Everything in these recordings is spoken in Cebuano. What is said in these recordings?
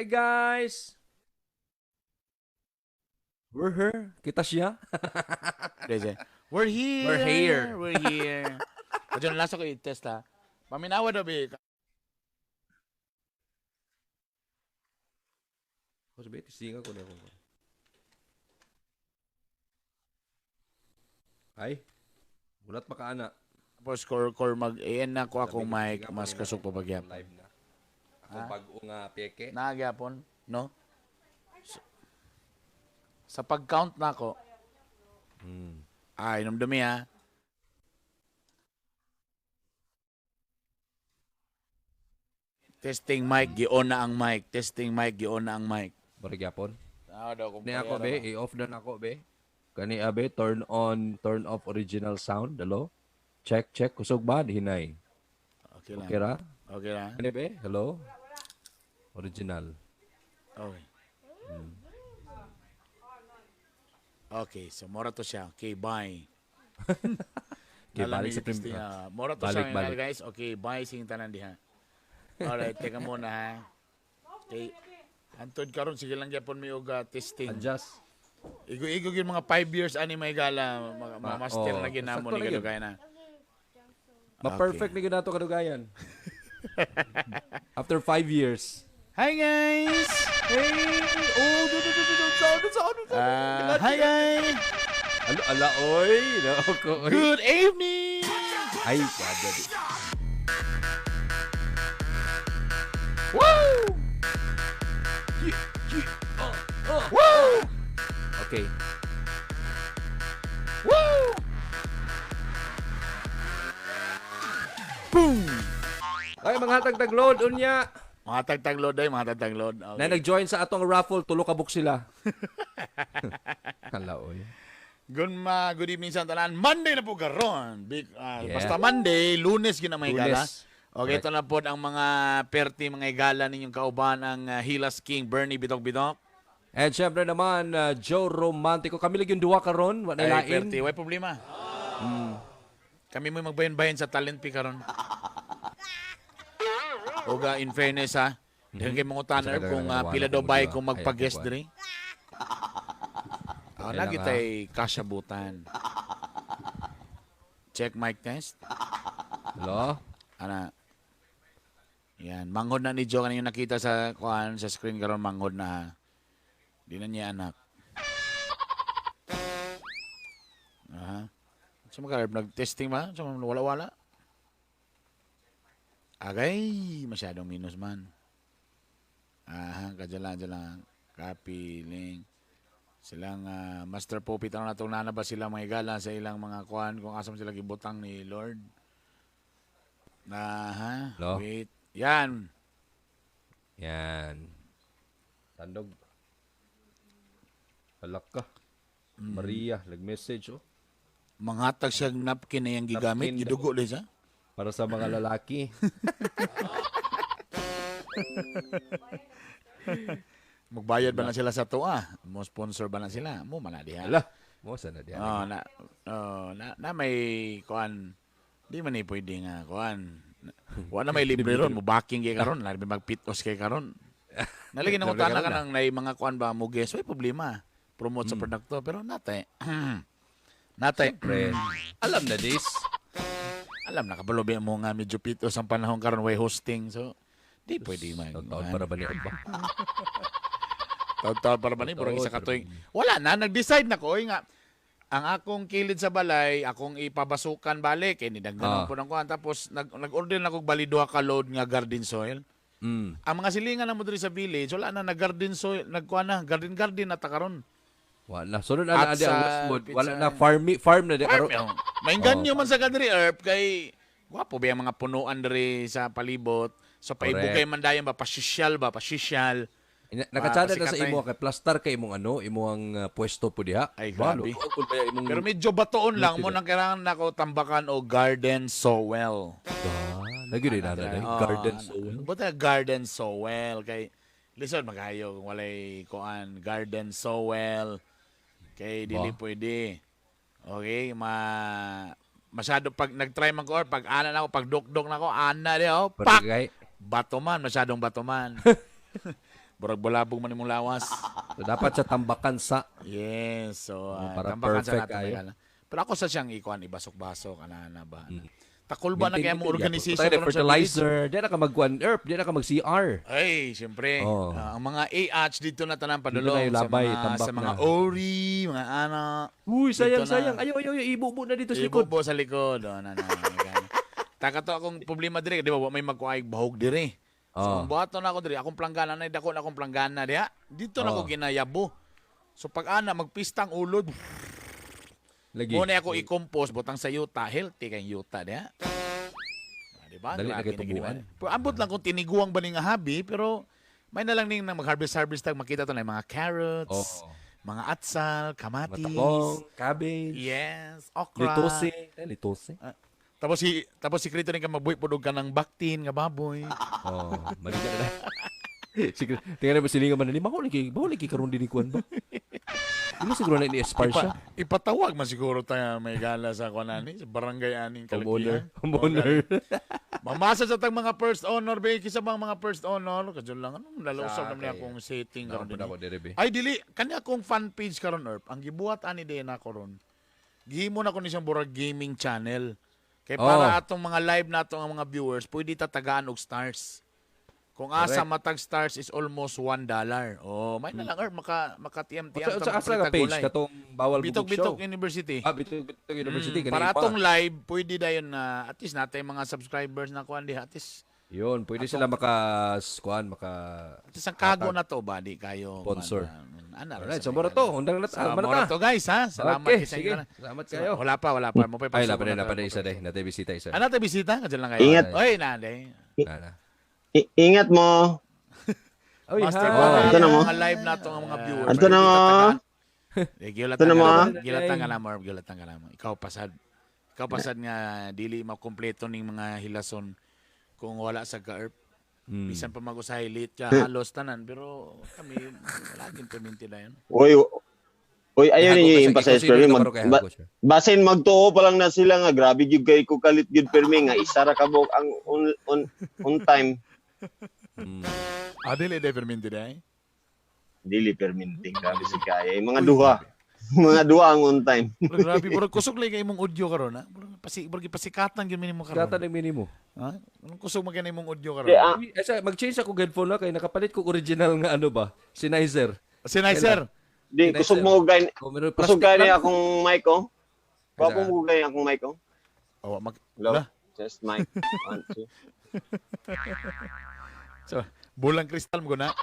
Hi guys. We're here. Kita siya. We're here. We're here. We're here. Kadyo na ko i-test ha. Paminawa daw be. Ko sabi tisinga ko na ko. Ay. Mulat pa ka ana. Tapos core mag en na ko akong mic mas kusog pa pagyapon. Live na. Ako bag-o nga peke. Nagyapon, no? Sa pag-count na ako. Ay, inom dumi ha. Testing mic, gi-on na ang mic. Testing mic, gi-on na ang mic. Bari gyapon. Ah, daw kung Ni ako be, i-off na nako be. Kani abe, turn on, turn off original sound. Hello? Check, check. Kusog ba? Hinay. Okay lang. Okay ra? Okay lang. Kani be? Hello? Original. Okay. Okay, so mora to siya. Okay, bye. Okay, balik sa Mora to Balik, siya balik. Guys. Okay, bye sing tanan diha. Alright, teka muna ha. Okay. Antod karon sige lang gyapon mi og testing. Adjust. Igo-igo gyud mga 5 years ani may gala, ma-master Oh, na ginamo sakto ni na gyud. kadugay na. Ma-perfect ni gyud nato kadugayan. After 5 years. Hi guys. Hey! Oh, do do do do do sound sound. Hi guys. Ala ala oy. Nako oy. Good evening. Ay, kada di. Woo! Oh. Woo! Okay. Woo! Boom! Ay, mga hatag load unya. Mga tagtag load ay, mga tagtag load. Okay. Na nag-join sa atong raffle, tulo ka book sila. Hala oy. Good evening sa tanan. Monday na po karon. Big, Yeah. Basta Monday, Lunes gina may gala. Lunes. Okay, ito na po ang mga perti mga gala ninyong kauban ang Hilas King Bernie Bidok Bidok. And syempre naman, Joe Romantico. Kami lagi yung duwa karon, wa na Ay, lain. perti, way problema. Kami mo magbayan-bayan sa talent pi karon. Oga, in fairness ha. Dahil kay mga tanner Sa kung kagagawa pila na daw kung bay duwa. kung Ay, magpa-guest ako, diri. Okay Lagi lang, tay kasyabutan. Check mic test. Hello? Ana. Yan, manghod na ni Joe kanina nakita sa kuan sa screen karon manghod na ha. Di na niya anak. Aha. Sa mga nag-testing ba? Sa mga wala-wala? Agay, masyadong minus man. Aha, kadyalan, Copy, link. Silang Master Poppy, tanong na itong nana ba sila mga igala sa ilang mga kuan kung asa man sila gibutang ni Lord. Aha, Hello? wait. Yan. Yan. Tandog. Halak ka. Maria, nag-message oh. Manghatag siyang napkin na iyang gigamit. Napkin. Gidugo din siya. Para sa mga lalaki. Magbayad ba na sila sa tuwa? Mo sponsor ba na sila? Mo man na diha. Ala, mo sana diha. Oh, na oh, na may kuan. Di man ni pwede nga kuan. Wa na may libre ron, mo backing kay karon, labi magpitos kay karon. Nalagi na Libre utana karon ka nang nay mga kuan ba mo guess, way problema. Promote sa produkto pero natay. Natay. Pre, alam na this. Alam na kabalo ba mo nga medyo pitos ang panahon karon way hosting so di pwede man. Taon para ba niya ba? Taon-taon para ba ni murag isa ka Taon-taon tuig. Wala na nag-decide na ko oy nga ang akong kilid sa balay akong ipabasukan balik kay nidagdagan po ng kuan tapos nag-order na kog bali duha ka load nga garden soil. Ang mga silingan na mo diri sa village wala na nag garden soil nagkuan na garden garden na ta karon. Wala. Sunod na At na ang sa Westwood. Wala pizza. na farm na di Farm, karon. oh. Mainganyo man sa kadiri herb kay gwapo ba ang mga punuan diri sa palibot. So paibukay man dayon ba pasisyal ba pasisyal. Nakatsada na sa Pasikatay. imo kay plastar kay imong ano, imong pwesto po diha. Ay, Ba, grabe. luogon pa ya imong Pero medyo batoon lang mo nang kailangan nako tambakan o garden soil. Ah, lagi rin na na garden soil. Buta garden soil kay lisod magayo kung walay kuan garden soil kay dili Ba? pwede. Okay, masyado pag nag-try man ko or pag ana na ako, pag dukdok na ako, ana di oh, pak! Barangay. Bato man, masyadong bato man. Burag bulabog man imong lawas. So, dapat sa tambakan sa. Yes. So, para tambakan sa perfect nato kayo. may gana. Pero ako sa siyang ikuan ibasok-basok ana ba. Takol ba na Maintain kaya mo gyapon. organization Tayo na karon sa village? fertilizer, di na ka mag-kuan herb, di na ka mag-CR. Ay, siyempre. Oh. Ang mga AH dito na tanan Dito padulong na yung sa labay, mga tambak sa mga na. ori, mga ana. Uy, sayang, Dito na. sayang. Ayaw, ayaw, ayaw, ibubo na dito sa likod. Ibubo sa likod. Oh, na, na, na. Taka to akong problema dire, di ba? Wa may magkuay bahog dire. So, Oh. ang buhaton na ako dire, akong planggana na dako na akong planggana diha. Dito na Oh. ako ginayabo. So pag ana magpistang ulod, Lagi. mo na ako i-compost butang sa yuta, healthy kay yuta diha. Di ba? Dali na Grabe kay tubuan. gini ba? Pero ambot lang kung tiniguang ba ni nga habi, pero may na lang ning na mag-harvest harvest tag makita to na yung mga carrots, Oo. mga atsal, kamatis. Matakong, cabbage, Yes, okra. litose. Eh, litose. Ah, tapos si Krito rin ka mabuhi pud og ka ng baktin nga baboy. Oh, mali ka na. Sige, tingnan mo silingan man ni bawo lagi karon din ni kuan ba? Hindi siguro na ni-expire siya. Ipatawag man siguro tayo may gala sa kuan ani sa barangay aning Homeowner. Kalakihan. Homeowner. Mamasa sa tag mga first honor be kisa bang mga first honor kadyo lang anong lalausab Sa naman kay- akong setting karon Naon din. ako dire be. Ay dili kani akong fan page karon Erp. Ang gibuhat ani din ako ron. Gihimo na ko ni siyang burag gaming channel. Kay para Oh. atong mga live nato ang mga viewers pwede tatagaan og stars. Kung asa Correct. matag stars is almost $1. Oh, may na lang Erp maka maka TMTM Sa sa asa nga page katong bawal Bitok bubog show. Bitok University. Ah, Bitok Bitok University Mm, kani para pa. atong live pwede dayon na at least natay mga subscribers na kuan diha at least Yun, pwede sila maka kuan maka at least ang kago na to ba di kayo Sponsor. kuan, ana ra Alright, sa so mora may to. Undang na So, ta. mora ta. to guys ha. Salamat Okay, kay sa sige. inyo na. Salamat kayo. Wala pa. Mo pa Ay, laban na, laban na isa day. Natay bisita isa. Ano tayo bisita? Kadyan lang kayo. Ingat. Oy, nanday. Na, na. Ingat mo. Oy, Master hi. para Ito na mo. mga live na to ang mga viewers. Ito na mo. Eh, Ito na mo. Gilatan ka na mo, gilatan ka na mo. Ikaw pasad. Ikaw pasad nga dili makumpleto ning mga hilason kung wala sa ka-erp. Bisan pa mag-usahay late ka, halos tanan. Pero kami, wala gin perminti na yun. Uy, uy, ayaw Hago ninyo ka sa- i-emphasize i-consider permi. na baro kay Hago siya. Basin magtuo pa lang na sila nga grabe gyud kay ko kalit gyud permi nga isa ra ka buok ang on time. Ah, dili de perminti na eh. Dili perminting grabe si kaya. Yung mga duha. Mga duha ang on time. Pero grabe, murag kusog lang kay imong audio karon ha. Murag pasi murag ipasikatan gyud minimo karon. Gata ng minimo. Ha? Anong kusog man kay imong audio karon? Di, ah, Uy, eh, mag-change ako headphone na kay nakapalit ko original nga ano ba? Sennheiser. Sennheiser. Di kusog mo gay Oh, meron kusog plastic gani lang. akong mic oh. Gwapo Asa? mo gani akong mic oh. Oh, mag Hello. Lah. Just mic. One, two. So, bulang kristal mo na.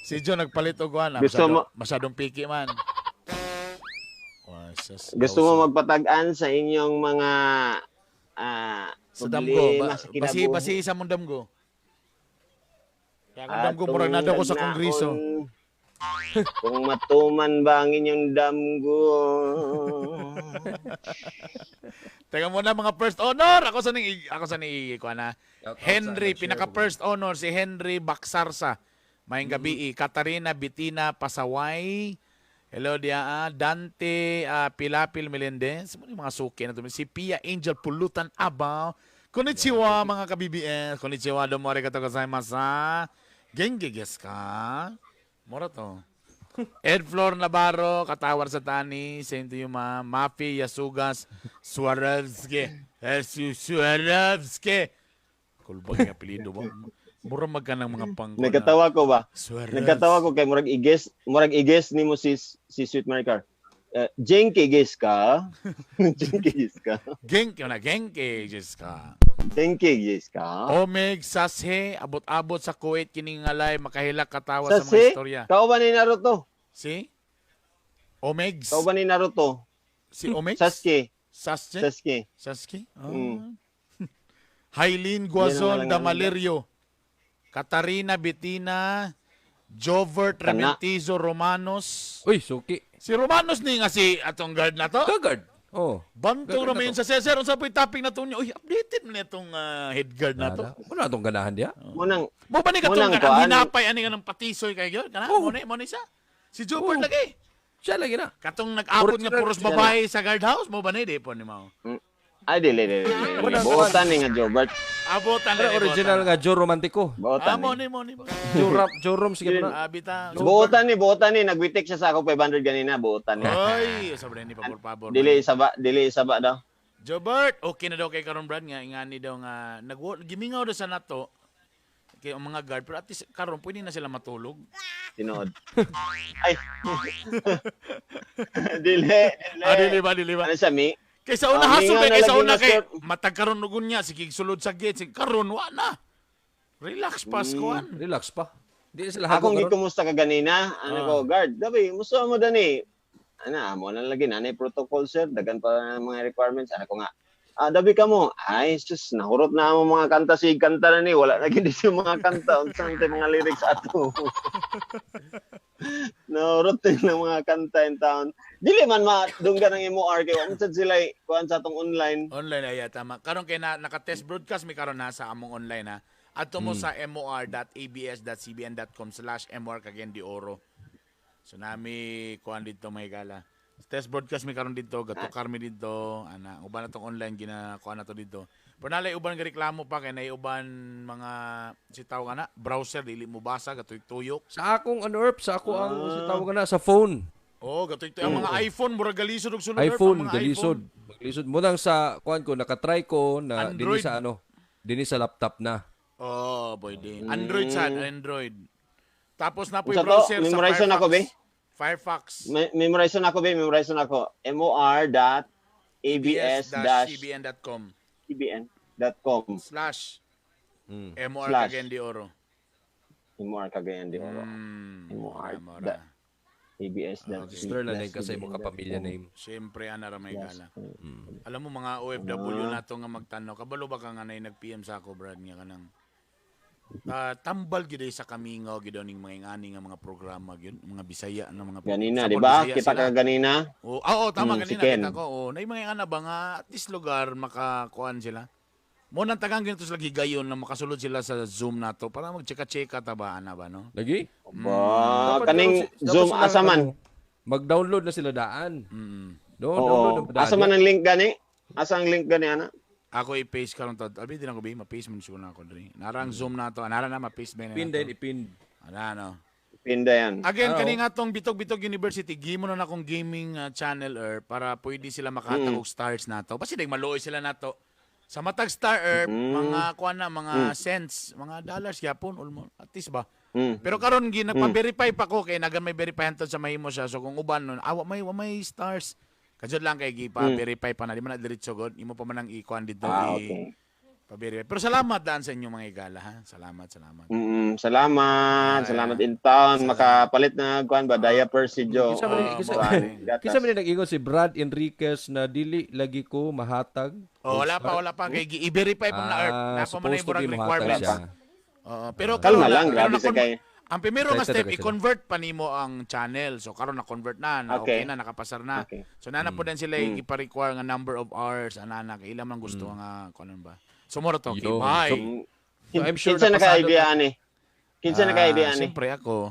Si John nagpalit og kuan. Gusto Masyado, mo- masyadong piki man. Wah, sus, Gusto mo magpatag-an sa inyong mga sa damgo, problema ba, sa basi kinabuhi. basi isa mong damgo. Kaya kung damgo murag nadaw ko sa Atong kongreso. nagnaon, kung matuman ba ang inyong damgo. Teka muna mga first honor. Ako sa ning kuan na. Shout out sa Henry, nag-share pinaka ko. first honor si Henry Baksarsa. Maayong gabi, Katarina Bitina Pasaway. Hello dia Dante Pilapil Melendez. Mo ni mga suki na to. Si Pia Angel Pulutan Abaw. Konnichiwa mga ka-BBS. Konnichiwa domo arigatou gozaimasu. Genki desu ka? Mura to. Ed Flor Navarro, katawar sa tani. Same to you, ma'am. Mafi Yasugas, Swarovski. Swarovski. Kulbag yung apelido ba? Mura magka ng mga pangko na. Nagkatawa ko ba? Swarovski. Nagkatawa ko kay murag i-guess nimo si si Sweet Maricar. Jenki guess ka? Jenki guess ka? Genki, wala. Genki, Diyos ka. Jenki guess ka? Omeg, Sashe, abot-abot sa Kuwait, kining ngalay, makahilak katawa sa mga Sashe? istorya. Kao ba ni Naruto? Si? Omegs. Kao ba ni Naruto? Si Omegs? Sasuke. Sasuke? Sasuke. Sasuke? Ah. Mm. Hailin Yan Guazon ang Damalerio. Katarina Bettina. Jovert Tana. Rementizo Romanos. Uy, suki. Si Romanos ni nga si atong guard na to. Kagard. Oh. Bantog Guard na ramen to. sa Cesar. Unsa po'y topic na to niya? Uy, updated man itong head guard na to. Wala atong ganahan diya. Munang Mo ba ni katong Munang kanang kuan. hinapay ani nga ng patisoy kay gyud? Kana Oh. mo ni siya. Si Jovert Oh. lagi. Siya lagi na. Katong nag-abot nga Original puros siya. babae sa guard house mo ba ni di po ni mao. Ay, dili, dili, dili. Wala. Buotan ni nga Jobert. Abotan Pero na original nga Joe Romantico. Buotan Ah, mo ni. ni mo ni. mo. Joe Ram, Joe Rom sige na. Ah, bita. Buotan ni, buotan ni. Nagwitik siya sa ako 500 ganina. Buotan ni. Oy, sobre ni pabor pabor. Dili isaba daw. Jobert, okay na daw kay karon Brad nga ingani daw nga nag gimingaw daw sa nato kay ang mga guard, pero at least karon pwede na sila matulog. Tinuod. Ay. Dili, dili. Ah, dili ba, dili ba? Ano siya, mi? Kay sa una Ah, hasol mingaw kay na kay sa lagi una na, kay sir. matag karon ugon niya sige sulod sa gate sige karon wa na. Relax Paskuan. Relax pa. Di na sila hago Akong karon. gikumusta ka ganina, ano ko, guard, dabi, musta mo dani? Ana, amo na lagi nanay protocol sir, dagan pa mga requirements, ana ko nga. Ah, dabi ka mo. Ay, sus, nahurot na ang mga kanta si kanta na ni, wala na gid yung mga kanta, unsa man tay mga lyrics ato. Nahurot na yung mga kanta in town. Dili man madunggan ang MOR kay wa man sad sila kuan sa atong online. Online ay tama. Karon kay na, naka-test broadcast mi karon na sa among online ha. Adto mo sa mor.abs.cbn.com/mor Cagayan de Oro. So nami kuan dito may gala. Test broadcast mi karon dito, gatukar mi dito, ana uban na tong online gina kuan na to dito. Pero nalay uban ga reklamo pa kay nay uban mga si tawag ana browser dili mo basa gatuy-tuyok. Sa akong ano Erp, sa ako ang sa tawag na sa phone. Oh, gatuy-tuyok ang mga iPhone murag galisod og sulod Erp, ang iPhone mga galisod. Maglisod mo lang sa kuan ko nakatry ko na dinhi Android. sa ano, dinhi sa laptop na. Oh, pwede. Android sad, Android. Tapos na po Unsa yung to? browser sa Memorize Firefox. na ako, be? Firefox. Memorize na ako, be, memorize na ako. mor.abs-cbn.com cbn.com slash MOR Slash. Cagayan de Oro. MOR Cagayan de Oro. MOR Mora. dot ABS dot Sister na din kasi mo kapamilya name. Siyempre, ana ra may gala. Alam mo, mga OFW na to nga magtanaw. Kabalo ba ka nga na nag-PM sa ako, Brad, nga kanang tambal gyud ay sa kamingaw gyud ning mga ingani nga mga programa gyud, mga Bisaya na mga Ganina, Sa di ba? Bisaya Kita sila. ka ganina. Oo, oo, tama Si ganina Ken. kita ko. Oo, na mga ana ba nga at least lugar makakuan sila. Mo nang tagang ganito sila gigayon na makasulod sila sa Zoom nato para magcheka-cheka ta ba ana ba no? Lagi? Ba, Dapat kaning dapat Zoom sila, asa man? ano, mag-download na sila daan. No, Oo. download na daan. Asa man ang link gani? Asa ang link gani ana? Ako i-paste karon to. Abi din ako bi, ma-paste man siguro na ako diri. Narang Zoom nato, anara na ma-paste ba na Ipin nato. din, ipin. Ana no. Pinda yan. Again, Ah, kani nga tong Bitog-Bitog University, gimo na na akong gaming channel para pwede sila makahatag og stars nato. Basta dag maluoy sila nato. Sa matag star mga kuan na mga cents, mga dollars gyapon almost at least ba. Pero karon gi nagpa-verify pa ko kay nagan may verify hantod sa mahimo siya. So kung uban nun, awa may wa may stars. Kajud lang kay gi pa verify pa na di man na diretso god. Imo pa man ang ikuan dito Ah, i okay. pa-verify. Pero salamat daan sa inyong mga igala ha. Salamat, salamat. Salamat. Ay. Salamat in town. Makapalit na kuan ba diaper si Joe. Kinsa man Ah, Kuan, gatas. kinsa man nag-ingon si Brad Enriquez na dili lagi ko mahatag. Oh, wala pa kay gi- i-verify pa na earth. Ah, Na pa man supposed to murag be muhatag requirements. siya. Oo, pero Kalma karon na- lang, pero grabe sa na-con- kay. Ang primero nga Excited step, ako sila. i-convert pa nimo ang channel. So karon na-convert na, na okay. Okay. Na nakapasar na. Okay. So nana po din sila ipa-require nga number of hours ana kay ilan man gusto nga kuan ba. So moro to, okay, Yo. bye. So, I'm sure Kinsa napasado naka-idea ani? Kinsa naka-idea Ah, ani? Siyempre ako.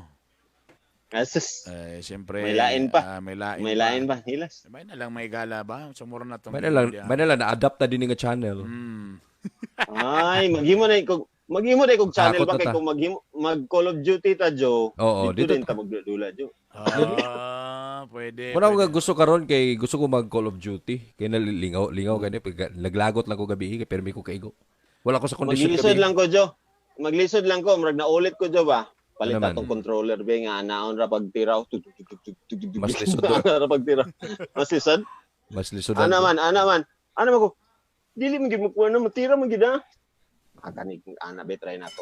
Asus. Eh, siyempre. May lain pa. Ah, may lain. May lain ba? Hilas. May na lang may gala ba? So moro na tong May na lang, idea. may na lang na-adapt na din nga channel. Ay, maghimo na kog maghimo na kog channel Takot ba na kay ta. kung maghimo mag Call of Duty ta Joe. Oo, dito, dito din ta magdula Joe. Ah, pwede. Wala pwede. ko gusto karon kay gusto ko mag Call of Duty kay nalilingaw lingaw gani pag naglagot lang ko gabi kay permi ko kaigo. Wala ko sa kondisyon Maglisod gabi. lang ko Joe. Maglisod lang ko, murag naulit ko Joe ba. Palit Ano man? atong controller be nga anaon ra pagtiraw. Tug, tug, tug, tug, tug, tug, tug. Mas lisod do. Ana ra pagtiraw. Mas lisod. Mas lisod. Ana man, ana man. Ana man ko. Dili man gid mo kuha na matira man gid ah. Ah, gani ana be try na to.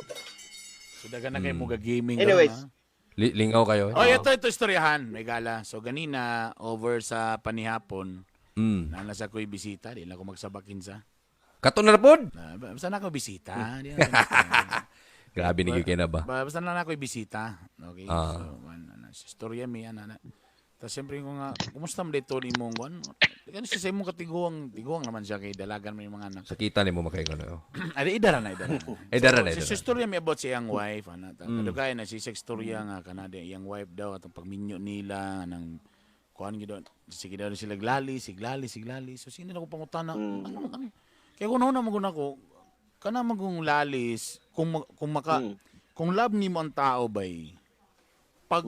So dagan na kayo mo gaming. Anyways. karon, ha? Lingaw kayo. Oh, ito istoryahan, may gala. So ganina over sa panihapon, na nasa ko'y bisita, di na ako magsabakin sa. Kato na pod. Na, basta na ako bisita. Di na ako bisita. Grabe ni gyud kay na ba. Basta na ako'y bisita. Okay. Ah. So, ano, sa istorya mi ana na. Tapos siyempre ko nga, kumusta man dito ni mong kuan? Kano siya sa imong katiguang, tiguang naman siya kay dalagan may mga anak. Sakita nimo makaingon no. Ay, idara na, idara na. Idara na, So, idara. sa istorya mi about sa iyang wife, ana. Mm. Kadugay na si sa istorya nga kanada iyang wife daw atong pagminyo nila nang Kuan gid, sige daw sila glali, siglali, siglali. So sino na ko pangutana? Ano ano? Kaya kung una mo ako kana magong lalis kung maka kung love nimo ang tao bay, pag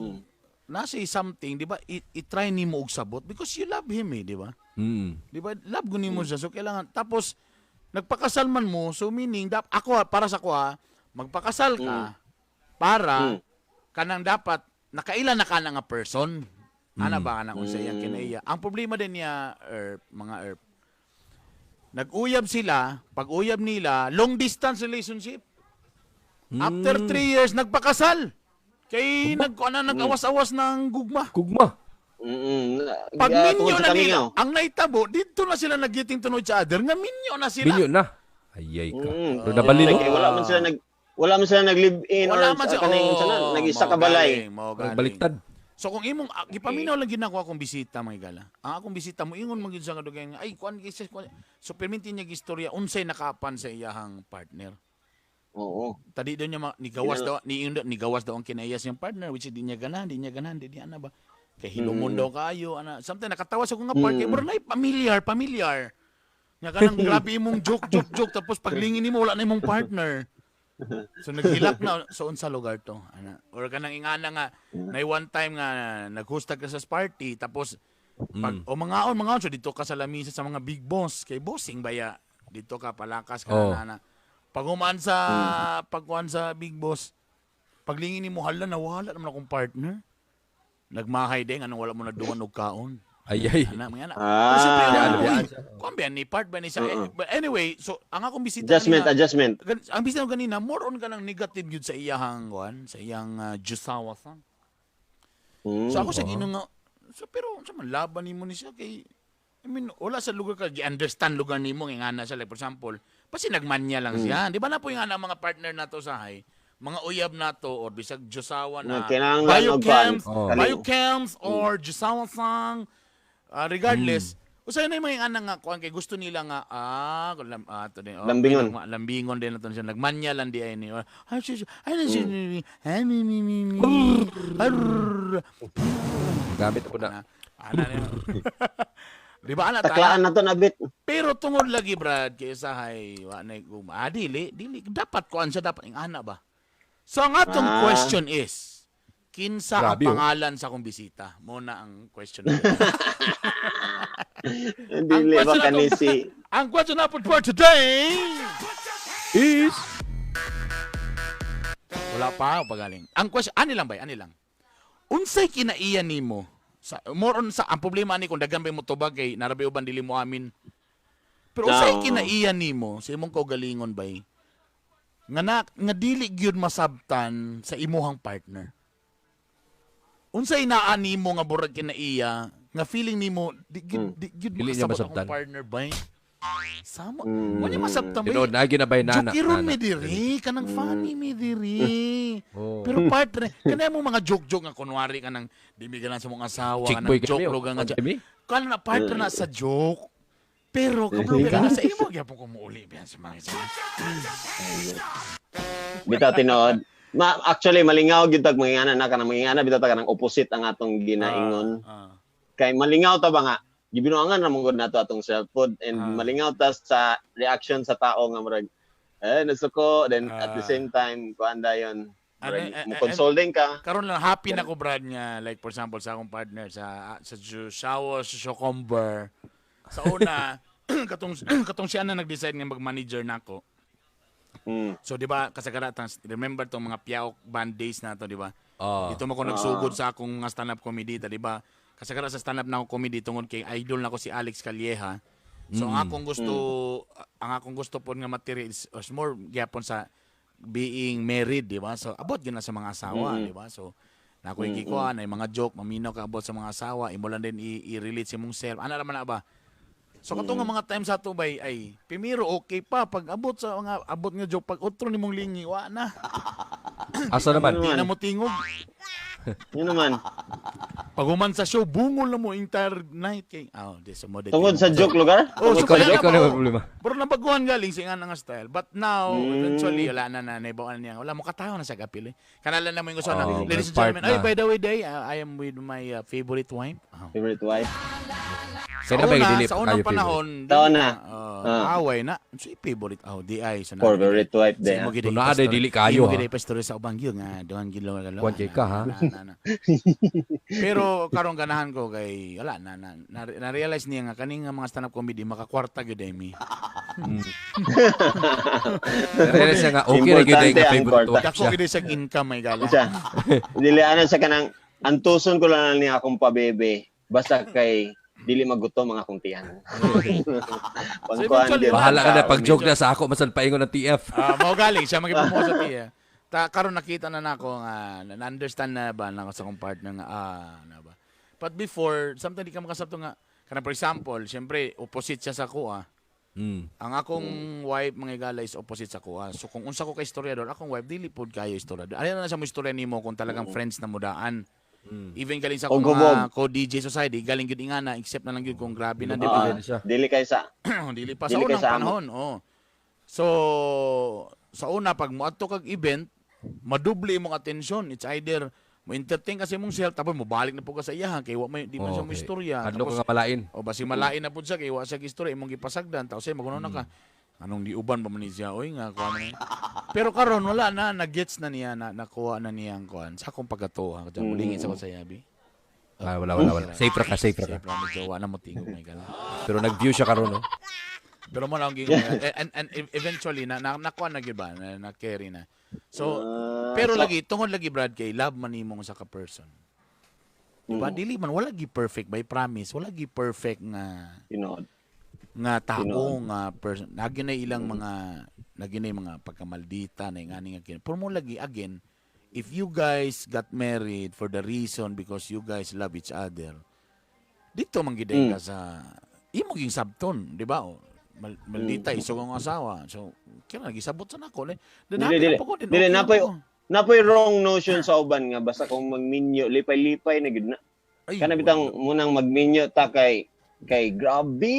nasa something, di ba, i-try nimo og sabot because you love him eh, di ba? Mm. Di ba? Love ko nimo siya. So kailangan, tapos nagpakasal man mo, so meaning ako para sa ko magpakasal ka para kanang dapat nakaila na ka na nga person. Ana ba kanang unsa iyang kinaiya. Ang problema din niya, erp, mga erp. Nag-uyab sila, pag uyab nila, long distance relationship. After 3 years, nagpakasal. Kay nag ano, nag-awas-awas ng gugma. Gugma. Pag Tungod minyo sa na nila, kamingaw. Ang naitabo, dito na sila nag-getting to know each other, nga minyo na sila. Minyo na. Ayay ka. Pero nabali no? Kay wala man sila nag live in Wala or man sila. kaning Oh, sana nag-isa mao ka balay. galing, mao galing. Baliktad. So kung imong gipaminaw lang gid nako akong bisita, mga igala. Ang akong bisita mo ingon man gid sa nga dugay nga ay kuan gyud siya, kuan. So perminti niya gistorya unsay nakapan sa iyahang partner. Tadi daw niya nigawas daw ni nigawas daw ang kinaiya siyang partner, which is di niya ganahan, di niya ganahan, di niya ana ba. Kay hilumon daw kaayo ana. Something nakatawa sa ko nga part kay mura na familiar, familiar. Nga kanang grabe imong joke, joke, joke, tapos paglingin nimo wala na imong partner. So naghilak na, so unsa lugar to ana, or kanang ingana nga na one time nga naghustag ka sa party, tapos pag o mangaon mangaon, so dito ka sa lamisa sa mga big boss kay bossing baya dito ka palakas ka na na pag human sa pagkuan sa big boss, paglingin nimo, hala, nawala naman akong partner, nagmahay din anong wala mo nadungan og kaon. Ay ay. Ana, mga ana. Ah. Pero siyempre, Biyaan, ano, biyaan uy, siya. kuan ba ni part ba ni sa eh, but anyway, so ang akong bisita Adjustment, kanina, adjustment. Ang bisita ko kanina, more on ka ng negative yun sa iyahang kuan, sa iyang Jusawa sa. So ako sa Ginoo nga, so pero sa man laban nimo ni siya kay, I mean, wala sa lugar ka gi-understand lugar nimo nga ngana siya, like for example, basi nagmanya lang siya. Di ba na po yung ana mga partner nato sa hay, mga uyab nato or bisag Jusawa na Nga, kinahanglan og biochems, kuan. Oh. biochems or Jusawa sang, regardless, usay na yung mga ana nga kuan kay gusto nila nga to din, oh, Lambingon. Lambingon din nato siya, nagmanya lang di ay ni ay ay ay ay mi mi mi mi Arr. Gamit ako na. Ana na. Di ba ana Taklaan na to na bit. Pero tungod lagi, Brad, kay usahay wa na guma. Ah, dili, dili dapat kuan siya, dapat ing ana ba. So ang atong question is kinsa ang Grabe, oh. pangalan sa akong bisita? Mo na ang question natin. Dili ba question kani si Ang question na po for today Is wala pa pagaling. Ang question ani lang bay, ani lang. Unsay kinaiya nimo sa more on sa ang problema ani kung daghan bay mo tubag kay narabi uban dili mo amin. Pero unsay kinaiya nimo sa imong kaugalingon bay nga na, nga dili gyud masabtan sa imuhang partner? Unsay naa nimo nga burag kinaiya nga feeling nimo di gyud di gyud Dili niya makasabot masabtan. akong partner bay? Sama. Wala niya masabtan bay. Tinuod na ginabay nana. Jokiron nana. mi diri, kanang funny mi diri. Oh. Pero partner, kanang mo mga joke-joke nga kunwari kanang di mi ganan sa mong asawa, Chick kanang boy joke kami. lugar nga. Kami. Kanang na partner na sa joke. Pero kabalo ka na sa imo gyapon ko muuli biyan sa mga isa. Bitaw tinuod. Ma actually malingaw gyud tag mga ingana na kanang mga ingana bitaw ta kanang opposite ang atong ginaingon. Kay malingaw ta ba nga gibinuangan ra man gud nato atong self food and malingaw ta sa reaction sa tao nga murag eh nasuko, then at the same time kuan dayon Ano, murag eh, mo consoling ka. Karon lang happy na ko, Brad, nga like for example sa akong partner sa Shawo sa Shocomber. Sa una katong katong siya na nag-decide nga mag-manager nako. So di ba kasagaratan, remember tong mga Piaok band days na to, di ba? Ah. Dito mo ko nagsugod sa akong nga stand-up comedy, ta, di ba? Kasagara sa stand-up na ako comedy tungod kay idol nako si Alex Calleja. So ang akong gusto po nga material is more gyapon sa being married, di ba? So abot gyud na sa mga asawa, di ba? So na ako gikuan ay mga joke, maminaw ka about sa mga asawa, imo lang din i-relate sa imong self. Ana ra man na ba? So kato nga mga times ato bay ay primero okay pa, pag abot sa mga abot nga joke, pag otro nimong lingi wa na. Asa naman? Di na mo tingog. Yun naman. Pag human sa show, bungol na mo entire night kay. Oh, di sa mo. Tungod sa joke lugar? Oh, Tungod so sa kaya joke? Ikaw na may problema. Pero nabaguhan galing sa nga nga style. But now, eventually, wala na na, naibawan niya. Wala mo katawa na sa kapil eh. Kanala na mo yung gusto na. Oh, Ladies and part gentlemen, ay, na. by the way, day, I am with my favorite wife. Oh. Favorite wife? Sa Kaya na ba una, dili sa pa unang kayo favorite? panahon, Taon na. Away na. So, favorite, oh, di ay. So, Favorite wife din. Sa imo gid Tunaa day, dili kayo, imo ha? gid pastor sa ubang gyud nga duhan gid lo. Kuwan kay ka, ha? Na, na. Pero karon ganahan ko kay wala na na, na, na-realize niya nga kaning nga mga stand-up comedy makakwarta gyud ay mi. Realize siya nga, okay ra gyud ay Importante nga ang favorite kwarta. wife Dako siya. gid siya income may gala. Siya. Dili ano sa kanang antuson ko lang niya akong pabebe. Basta kay dili magutom ang akong tiyan. Pangkuan eventually, gyud. Bahala ka na pag joke Medyo- na sa ako masan paingon ng TF. Ah, mao galing siya magipromote sa tiya. Ta karon nakita na nako nga na understand na ba nako sa akong partner nga na ba. But before, sometimes di ka makasabto nga kana, for example, syempre opposite siya sa ako ah. Ang akong wife mga igala is opposite sa kuha. So kung unsa ko kay istoryador, akong wife dili pod kayo istoryador. Ano na siya mo istorya nimo kung talagang friends na mudaan. Even galing sa O akong mga gubog. co-DJ society, galing gyud ingana except na lang gyud kung grabe na, di Ah, ba? Dili siya. dili kay sa Dili pa sa Dili kay unang sa amo. panahon, oh. So sa una pag moadto kag event, madoble imong atensyon. It's either mo entertain kasi imong self tapos mobalik na po ka sa iya kay wa may di man siya mo istorya. Hadlok Tapos ka nga malain. o basi malain na pud siya kay wa siya istorya imong gipasagdan tapos ay magunaw na ka. Anong di uban ba man ni siya oy nga kuha man ni. Pero karon wala na na-gets na niya na nakuha na niya ang kuan sa akong pagkatuwa. Kaya mulingin sa ko sa yabi. Ah, wala, wala, wala. Safe ra ka, safe ra ka. Safe ra medyo wa na mo tingog may gala. Pero nag-view siya karon no. Pero mo lang ging and eventually na, na nakuha na gyud ba na, na carry na. So pero lagi tungod lagi Brad kay love man nimo sa ka person. Diba? Dili man wala gi perfect by promise, wala gi perfect nga Tinuod. nga tao Tinuod. nga person. Nagi na ilang mga nagi na yung mga pagkamaldita na yung ani nga kin. Pero mo lagi again, if you guys got married for the reason because you guys love each other, dito man gid ka sa imo ging sabton, di ba? O, maldita isog ang asawa. So, kaya nagisabot sa nako. Then, Dili, happy dili. na po ko, then Dili, okay na po ko. Napoy wrong notion sa uban nga basta kung magminyo lipay-lipay na gid na. Ay, Kana bitang munang magminyo ta kay kay grabe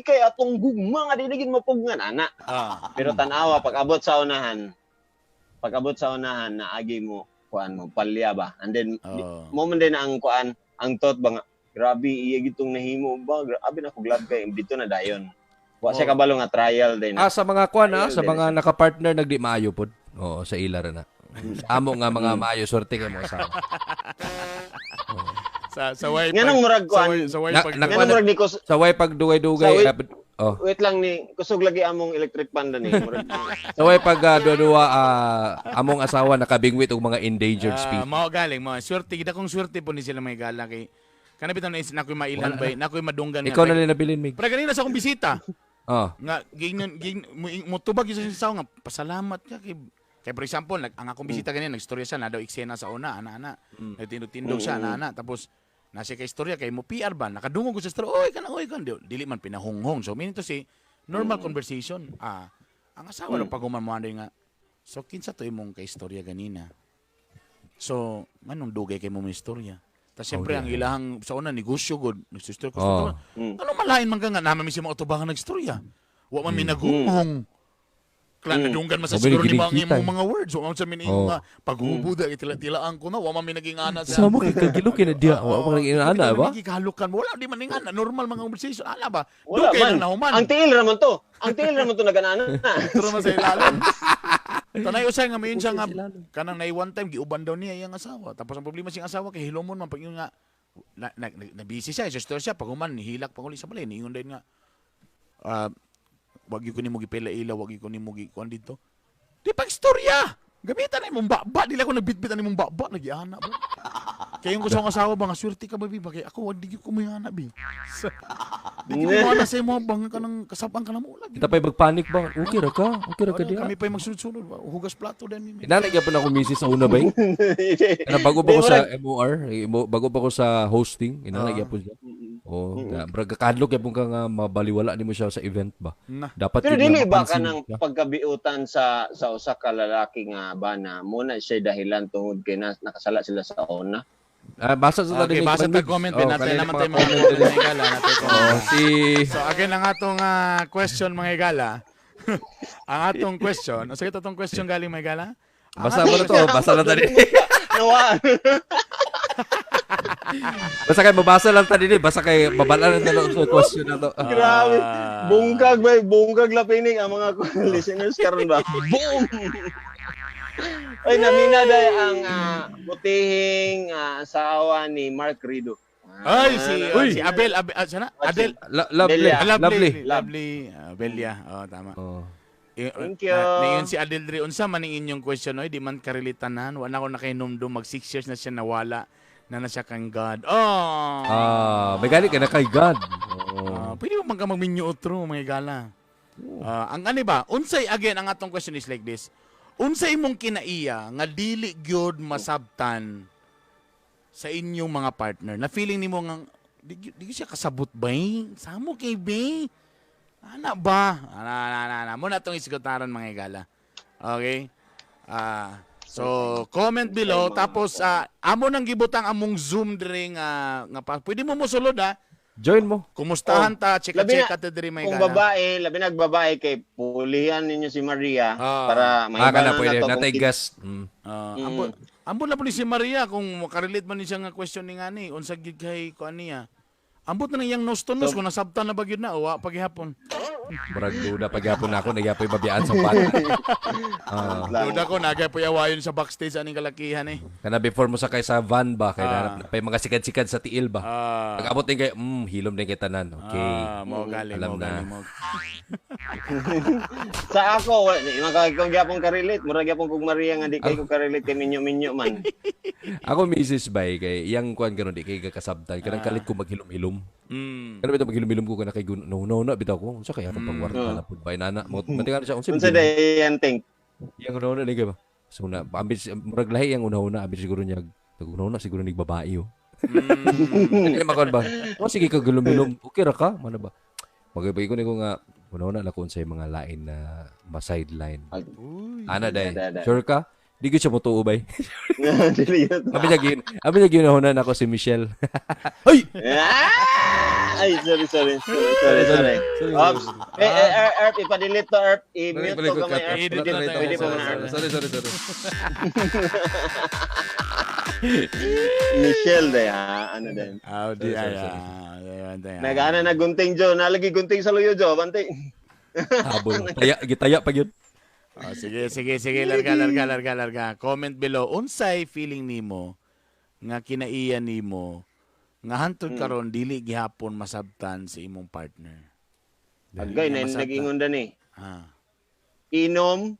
kay atong gugma nga dili gid mapugnan ana. Pero tan-awa pag abot sa unahan, pag abot sa unahan naagi mo kuan mo palya ba. And then mo man din ang kuan ang thought ba nga grabe iya gitong nahimo ba, grabe na ko glad kay dito na dayon. Wa siya kabalo nga trial din. Ah, sa mga kuan ah, Ayun, sa dili mga nakapartner nagdi maayo pod. Oo, sa ila ra na. Amo nga mga maayo swerte kay mo asawa. Sa way Nga nang murag kuan. Sa way pag Nga nang murag ni kus, Sa way pag dugay-dugay oh. Wait lang ni kusog lagi among electric panda ni murag. Sa way pag duwa-duwa among asawa nakabingwit og mga endangered species. Mao galing mo. Swerte gid akong swerte po ni sila may gala kay kana bitaw na na ako'y mailan bay, na ako'y madunggan nga. Ikaw na lang nabilin mig. Pero kanina sa akong bisita Oh. nga gingnon ging mo tubag gyud sa sawa nga pasalamat ka kay kay for example nag, ang akong bisita kanina nagstorya siya na daw eksena sa una ana ana. Nagtindog-tindog siya ana ana tapos nasa kay istorya kay mo PR ba nakadungog ko sa istorya oy kana oy kan dili man pinahunghong so meaning to say normal conversation ang asawa mm. pag human mo nga so kinsa to imong kay istorya ganina so nganong dugay kay mo may istorya tas siyempre ang ilahang sa una negosyo god nagsistorya ko Oh. ano malain man ka nga naman mi siya mga utubangan nagstorya wa man mi naghunghong Kla nadunggan man sa Wa man siguro ni mga ginikita. imong mga words wa man sa min Oh. nga paghubo da itila-tilaan ko na wa man mi naging ana sa Sa mo kay kagilo kay na diha wa pa nang inaana ba? Gikahalukan mo. Wala di man ning ana normal mga conversation ana ba Wala Dugay man. lang nahuman. Ang tiil ra man to. Ang tiil ra man to naganana. Pero man sa ilalim. Tanay usay nga mayon siya nga kanang nay one time giuban daw niya iyang asawa. Tapos ang problema siyang asawa kay hilomon man pag yun nga na, na, na, na busy siya, siya siya pag human nihilak pag uli sa balay niingon din nga wag gyud ko nimo gipila-ila, wag gyud ko nimo gikuan dito. Di pag istorya. Gamitan na imong baba, dili ako nagbitbit ani imong baba, nagiana ba. Kaya yung ko sa akong asawa ba nga swerte ka ba bi ba kay ako wag di gyud ko moyana bi. Di gyud ko moana sa imo bang kanang kasabang ka na mo lagi. Kita pa'y magpanic ba? Okay ra ka? Okay ra ka Ano, diha? kami pa'y magsunod-sunod. Hugas plato din. Mi. Inanay gyapon ako misis sa una ba? Kana bago pa ko sa MOR, bago pa ko sa hosting, inanay gyapon siya. Oh, na murag kahadlok gyapon ka nga mabaliwala nimo siya sa event ba. Na. Dapat Pero yun dili nga ba ka mapansin ng siya. pagkabiutan sa usa ka lalaki nga bana mo na siya dahilan tungod kay na, nakasala sila sa una. Basa sa Okay, tadi ni basa ta Migs. comment Oh, natin kanina naman tayo mga mga comment comment din. mga igala natin comment. Oh, si So again ang atong question mga igala. Ang atong question, unsa kita atong question galing mga igala? Ang Basa atong mo na to, basa lang tadi. Nawa. Basta kay mabasa lang tadi ni, basta kay babala na lang sa question na to. Grabe. Bungkag ba, bungkag lapinig ang mga listeners karon ba. Boom. Ay namina day ang butihing asawa ni Mark Rido. Ay si Uy. si Abel, Abel sana? Adel. Lovely, Delia. lovely. Lovely, Belia. Oh, tama. Oh. Thank you. Ningon si Adel diri unsa man ning inyong question oy di man karelitanan. Wa na ko nakahinumdum mag 6 years na siya nawala na na siya kang God. Oh. Ah, may gani ka na kay God. Oh. Pwede mo man ka magminyo otro mga igala. Ang ani ba, unsay again ang atong question is like this. Unsay imong kinaiya nga dili gyud masabtan sa inyong mga partner? Na feeling nimo nga di siya kasabot ba? Samo kay be? Ana ba? Ana ana ana. ana. Mo na tong isgutaran mga igala. Okay? So comment below tapos amo nang gibutang among Zoom diri nga nga pwede mo mosulod ha. Join mo. Kumustahan ta, chika-chika ta diri may Kung igala. babae, labi nag babae kay pulihan ninyo si Maria para Ah, kana mahibana pwede na to natay kung guest. Mm. Ambot na po ni si Maria kung makarelate man ni siya nga question ni ngani unsa gyud kay kuan niya. Ambot na nang iyang nose to nose kung nasabtan na ba gyud na o wa paghihapon. Murag duda paghapon ako nagyapoy babiyaan sa bata. Lang. Duda ko nagyapoy awayon sa backstage aning kalakihan eh. Kana before mo sakay sa van ba kay nanap na pay mga sikad-sikad sa tiil ba. Pag-abot din kay hilom din kay tanan. Okay. Mo gali, Alam mo na. gali, mo. Sa ako, wala, di man kay kung gyapon ka-relate, murag gyapon kog Maria nga di kay ko ka-relate kay minyo-minyo man. Ako Mrs. Bay kay iyang kuan karon di kay kakasabtan kanang kalit ko maghilom-hilom. Kana bitaw maghilom-hilom ko kana kay no no na bitaw ko. Unsa kaya akong pangwarta na pud bay nana. Mo matingan siya unsa. Unsa day yan think? Iyang una-una ni kay ba. So na ambis murag lahi iyang una-una ambis siguro niya una-una siguro nig babae oh. Kaya makon ba? Oh sige ka gulom-hilom. Okay ra ka mana ba? Magabay ko ni ko nga una-una na kung sa mga lain na ma-sideline. Ana day. Sure ka? Di ko siya motuo bay. Dili yun. Abi niya ginahuna na ako si Michelle. Ay! Ay, sorry. Oops. Erp, ipa-delete to, Erp. I-mute to gamay, Erp. I-delete to. Pwede pa man, Erp. Sorry. Michelle day, ha? Ano din? Ah, di ay. Sorry. Nag-ana na gunting, Jo. Nalagi gunting sa luyo, Jo. Bantay. Habol. Gitaya pa yun. Oh, sige. Larga. Comment below. Unsay feeling nimo nga kinaiya nimo nga hantod karon dili gihapon masabtan sa imong partner. Agay, Nga masabtan. nag-ingon dan eh. Inom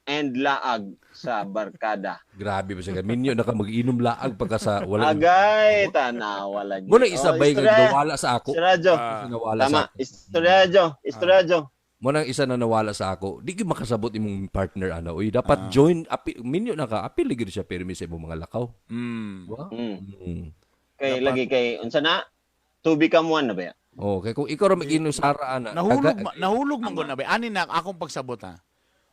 and laag sa barkada. Grabe ba siya. Minyo na ka mag-inom laag pagka sa wala. Agay, tanawa lagi. Muna isa bay nga nawala sa ako. Istorya, Jo. Nawala sa Tama. ako. Istorya, Jo. Istorya, Jo. Mo nang isa na nawala sa ako. Di gyud makasabot imong partner ana. Uy, dapat join api, minyo na ka apil gyud siya pirmi sa imong mga lakaw. Ba? Kay lagi kay unsa na? To become one na ba ya? Oh, kay kung ikaw ra mag-inom sara ana. Nahulog man gud na ba? Ani na akong pagsabot ha.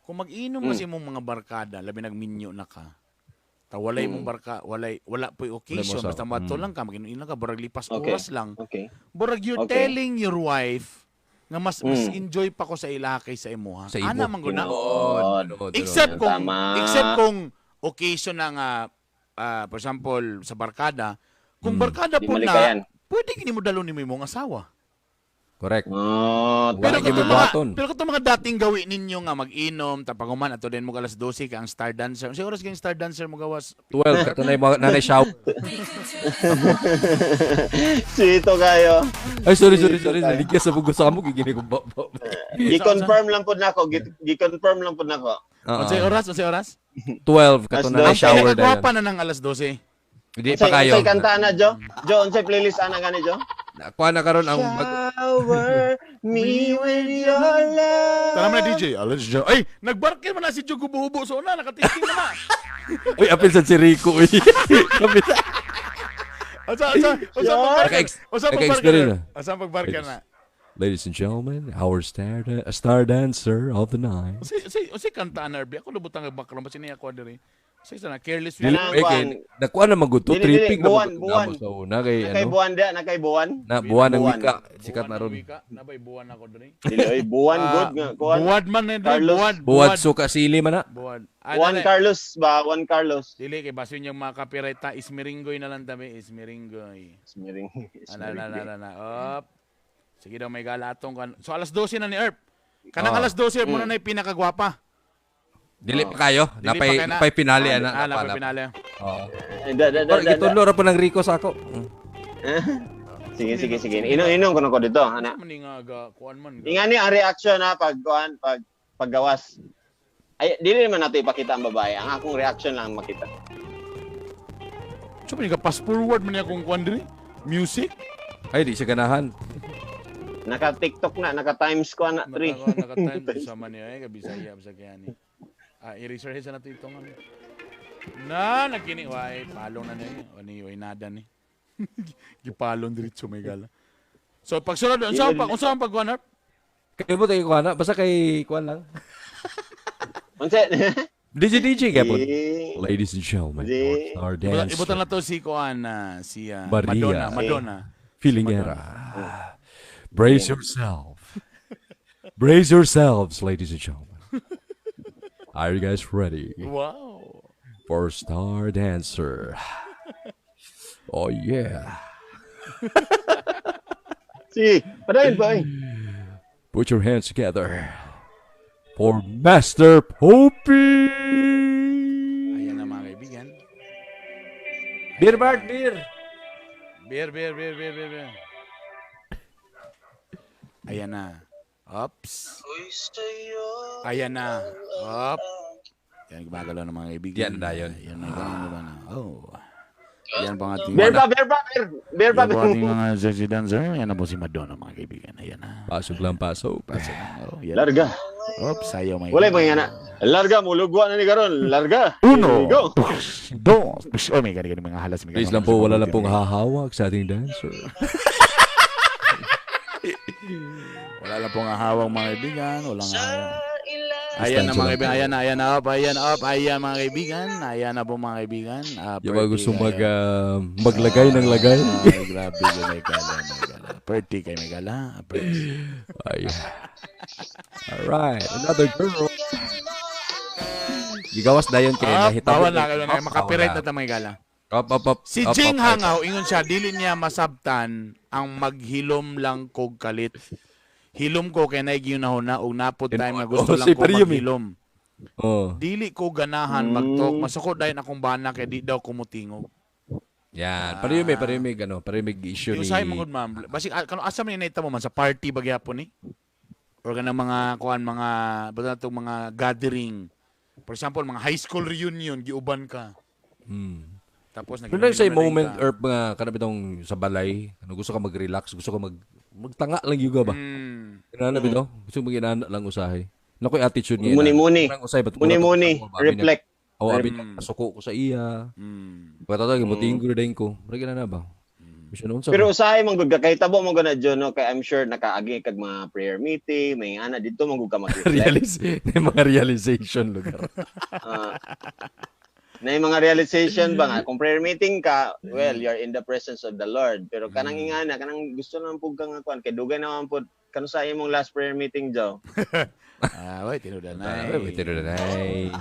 Kung mag-inom ka sa imong mga barkada, labi nagminyo na ka. Ta walay mong barka, walay wala po'y occasion, Wala mo basta mato lang ka, mag-inom ka, burag lipas Okay. oras lang. Okay. Burag you're Okay. telling your wife nga mas enjoy pa ko sa ilaha kaysa imuha. Sa imo. Ana man gud na. Tinuod. Except kung Tama. except kung occasion na nga for example sa barkada, kung barkada Di po na, malikayan. pwede gini mo dalon nimo imong asawa. Correct. Oh, Pero Wala kung gyud mga, buhaton. pero kung mga dating gawin ninyo nga mag-inom, tapaguman ato din mo alas 12 ka ang star dancer. Unsa oras kang star dancer mo gawas? 12 katunay mga nanay shower. Sito kayo. Ay sorry. Naligya sa bugo sa amo gigini ko ba. Gi-confirm lang po nako, gi-confirm lang po nako. Unsay oras? Unsay oras? 12 katunay Alas shower Ang dayon. pinakagwapa na ng alas 12. Hindi pa kayo. Unsay kanta na Jo? Jo, unsay playlist ana gani Jo? Kuha na karon ang Shower me with your love. Tara man na DJ, alas Jo. Ay, nagbarkin man na si Joe gubo-hubo so na nakatisting na ma. Uy, apil sa si Rico uy. Unsa Naka-explain na. Unsa pagbarka na? Ladies and gentlemen, our star dancer of the night. Unsay kanta na Erby? Ako lubot ang background basta niya ako diri. Unsay sana careless with. Nakuha na maguto tripping na buwan sa una kay ano. Nakay buwan da, nakay buwan. Na buwan ang wika, sikat na ron. Nabay buwan ako diri. Dili oy, buwan good nga kuan. Buwan man na buwan. Buwan suka sili man na. Buwan. Juan Carlos ba? Juan Carlos. Dili kay basin yung mga copyright ta Ismiringgoy na lang tabi, Ismiringgoy. Ismiringgoy. Ana. Up. Sige daw may gala atong kan. So alas 12 na ni Erp. Kanang alas 12 Erp mo na na pinakagwapa. Dili pa kayo. Napay finale ana. Napay finale. Oo. Gitudlo ra po ng Rico sa ako. Sige. Inom kuno ko dito ana. Kuan man. Ingani ang reaction ha pag kuan pag paggawas. Ay dili naman nato ipakita ang babae. Ang akong reaction lang makita. So man pass forward man akong kuan diri. Music. Ay di siya ganahan. Naka TikTok na, naka times ko na 3. Naka times sama niya eh kabisaya sa kaya ni. I-research na nato itong ano. Na nagkini way palong na niya. Ani way nada ni. Gipalong diretso may gala. So pagsunod unsa ang pagkuan Herb? Kay mo tayo kuan na basta kay kuan lang. Unsa? DJ gapon. Ladies and gentlemen, our dance. Ibutan na to si kuan si Madonna. Feelingera. Brace yourself. Brace yourselves, ladies and gentlemen. Are you guys ready? Wow. For Star Dancer. Oh, yeah. Sige, padayon pa eh. Put your hands together for Master Popey. Ayan na mga kaibigan. Beer, Bart, beer. Beer, beer, beer, beer, beer, beer. Ayan na. Oops. Ayan na. Up. Yan, gumagalaw ng mga kaibigan. Yan na yun. Yan na, yan na. Oh. Yan po ang ating... Beer pa, beer pa, beer. Beer pa. Yan po ating mga sexy dancer. Yan na po si Madonna, mga kaibigan. Ayan na. Pasok lang, pasok. Pasok lang. Oh, yan. Larga. Oops, sayo may... Wala yung mga na. Larga, mulugwa na ni karon. Larga. Uno. Go. Dos. Oh, may gani mga halas. Please lang po, wala lang pong hahawak sa ating dancer. Wala lang pong hahawak, mga kaibigan. Walang hahawak. Ayan na mga kaibigan, ayan na, ayan na, up, ayan, up, ayan mga kaibigan, ayan na po mga kaibigan. Yung mga gusto maglagay ng lagay. Ay, grabe yun, may gala, may gala. Perti kay may gala. Ay. Alright, another girl. Gigawas na yun kay nahitabo. Bawal na, makapiright na ta may gala. Up, up, up. Si Jing Hangaw, ingon siya, dili niya masabtan ang maghilom lang kog kalit. Hilom ko kay naigiyunahon na og napod time nga gusto lang ko maghilom. Oh. Dili ko ganahan magtalk. Masuko dayon akong bana kay di daw kumutingog. Yan, pareho may ano, pareho may issue ni. Usahay mo gud ma'am. Basig kano asa man ni mo man sa party ba gyapon ni? Or kanang mga kuan mga basta tong mga gathering. For example, mga high school reunion giuban ka. Hmm. Tapos nag sa moment or mga kanang bitong sa balay, ano gusto ka mag-relax, gusto ka magtanga lang juga ba? Inana bitaw, gusto mo ginana lang usahay. Nakoy attitude niya. Muni-muni. Muni-muni, reflect. Oh, abi suko ko sa iya. Pagkatawag mo tinggo din ko. Mura ginana ba? Pero usahay man gud ka kay tabo man gud na John, no? Kay I'm sure nakaagi kag mga prayer meeting, may ana didto man gud ka mag-reflect. Mga realization lugar. Na yung mga realization ba nga, kung prayer meeting ka, well, you're in the presence of the Lord. Pero kanang ingana, kanang gusto lang pug kang kuan, kay dugay naman pud kanu sa imong last prayer meeting, Joe. Wait, tinudanay. Wait, tinudanay.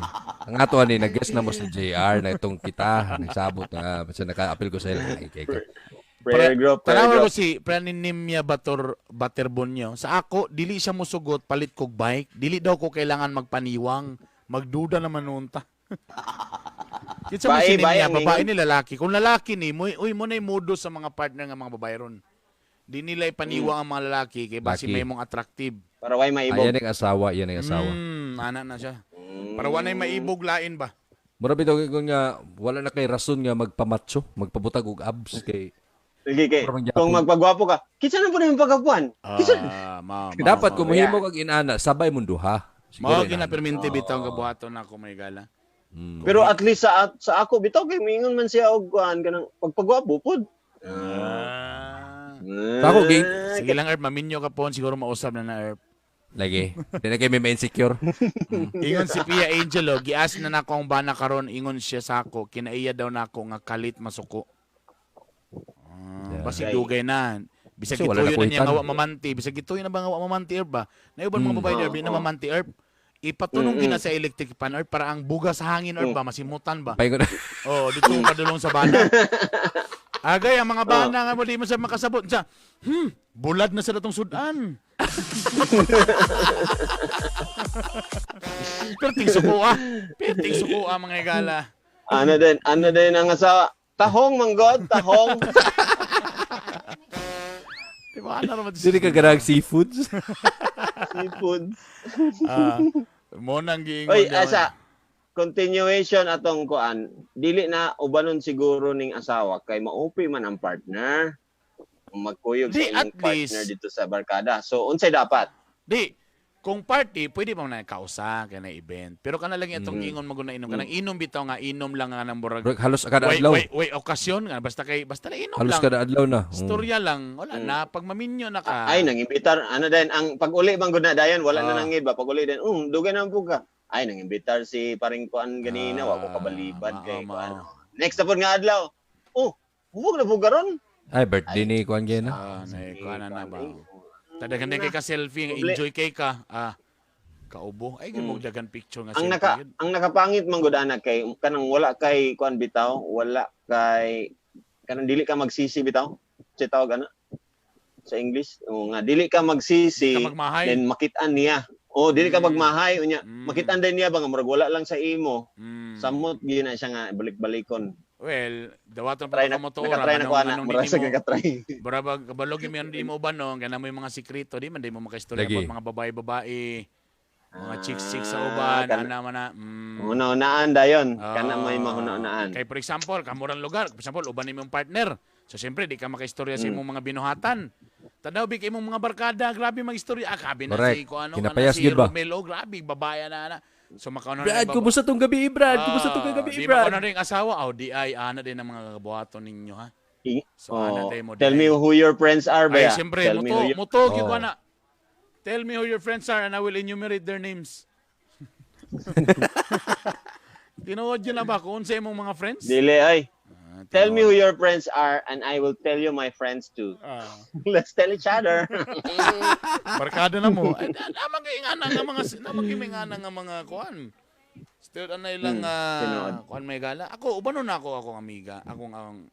Ang ato ani nag-guest na mo sa JR na itong kita, nagsabot na, basta naka-appeal ko sa ila. Ay, kay prayer group, prayer group. Tanaw ko si Praninimia Bator Baterbonyo. Sa ako, dili siya musugot, palit kog bike. Dili daw ko kailangan magpaniwang. Magduda naman noon ta. Kinsa man si Nimia, babae ni lalaki. Kung lalaki ni, uy, mo na'y modo sa mga partner nga mga babae ron. Di nila ipaniwang ang mga lalaki kay basi may mong attractive. Para way maibog. Ayan ang asawa, yan ang asawa. Ana na siya. Para wanay maibog lain ba? Mura bitaw kung nga wala na kay rason nga magpamatso, magpabutag og abs kay sige kay kung magpagwapo ka, kinsa na po nimo pagkapuan? Kinsa? Dapat kung mohimo kag inana, sabay mong duha. Mao gina perminti bitaw ang gabuhaton nako may gala. Pero at least sa ako bitaw kay miingon man siya og kuan kanang pagpagwapo pod. Ah. Ako, ging. Sige lang, Erp, maminyo ka po. Siguro mausap na na, Erp. Lagi. Di na kayo may insecure. Ingon si Pia Angelo, gias na nako ang bana karon, ingon siya sa ako, kinaiya daw nako nga kalit masuko. Yeah. Basig dugay na. Bisag Kasi wala gituyo na na niya nga kuitan. wa mamanti, bisag gituyo na ba nga wa mamanti, Erp ba? Naiuban mga babae, Erp, di na mamanti, Erp. Ipatunong gina sa electric pan, Erp, para ang buga sa hangin, Erp ba, masimutan ba? Paingon. Oh, dito padulong sa bana. Agay, ang mga bana nga mo di mo sa makasabot. Sa, bulad na sa datong sudan. Perting suko ah. Perting suko ah, mga higala. Ano din ang asawa? Tahong manggod, tahong. Di ba? Ano naman? Dili ka ganag seafoods? Seafood. Mo nang giingon. Oy, asa continuation atong kuan. Dili na ubanon siguro ning asawa kay maupi man ang partner. Magkuyog Di, sa imong at least- partner dito sa barkada. So unsay dapat? Di, kung party, pwede pa man na kausa kay na event. Pero kana lang itong giingon mo na inom. Kanang inom bitaw nga, inom lang nga ng burag. Halos kada adlaw. Way, okasyon nga. Basta kay, basta na inom Halos lang. kada adlaw na. Storya lang. Wala na. Pag maminyo na ka. Ay nangimbitar ano din ang pag-uli man gud na dayon wala na Ah. nangid ba pag-uli din. Dugay na po ka. Ay nangimbitar si paring kuan ganina wa ko kabalibad kay kuan. Next na pod nga adlaw. Oh, hubog na po karon. Ay, birthday ni kuan gay na. Nay, kuan na ba. Tadagan kay ka selfie, enjoy kay ka. Kaubo. Ay, gud dagan picture nga Ang selfie. ang nakapangit man gud ana kay kanang wala kay kuan bitaw, wala kay kanang dili ka magsisi bitaw. Sa tawag ana sa English, o nga dili ka magsisi, Ka magmahay. then makit-an niya. O dili ka magmahay unya, Mm. makitaan din niya ba nga murag wala lang sa imo. Samot Samot gyud na siya nga balik-balikon. Well, dawaton Try pa na ka mo tuora. nakatry na ko ana, anong murag di sa mo nakatry. Barabag kabalog yung di mo ba no, kana mo yung mga sikreto, di man di mo makaistorya Lagi. about mga babae-babae, mga chicks-chicks sa uban, ana man na. Una-unaan dayon, kana may mahuna-unaan. Kay for example, kamurang lugar, for example, uban ni imong partner. So siyempre di ka makaistorya sa imong mga binuhatan. Tanaw bi kay imong mga barkada, grabe magistorya. Ah, grabe na Correct. si ko ano, Kinapayas si gyud ba? Romel, oh, grabe babae na ana. So makauna na Brad, yung kumusta tong gabi, Brad? Kumusta tong gabi, Di Brad? makauna na yung asawa, oh, di ay ana din ang mga kabuhaton ninyo ha. So ana Oh, tayo mo. tell me who your friends are ba? Ay, siyempre, Tell me who your muto, Oh. gyud ko na. Tell me who your friends are and I will enumerate their names. Tinuod yun na ba kung unsa imong mga friends? Dili ay. Ah, Tell me tinuod. who your friends are and I will tell you my friends too. Ah. Let's tell each other. Barkada na mo. Ay, namang kay nga nga mga namang kay nga nga mga kuan. Still anay lang Tinuod. kuan may gala. Ako ubanon na ako akong amiga, akong ang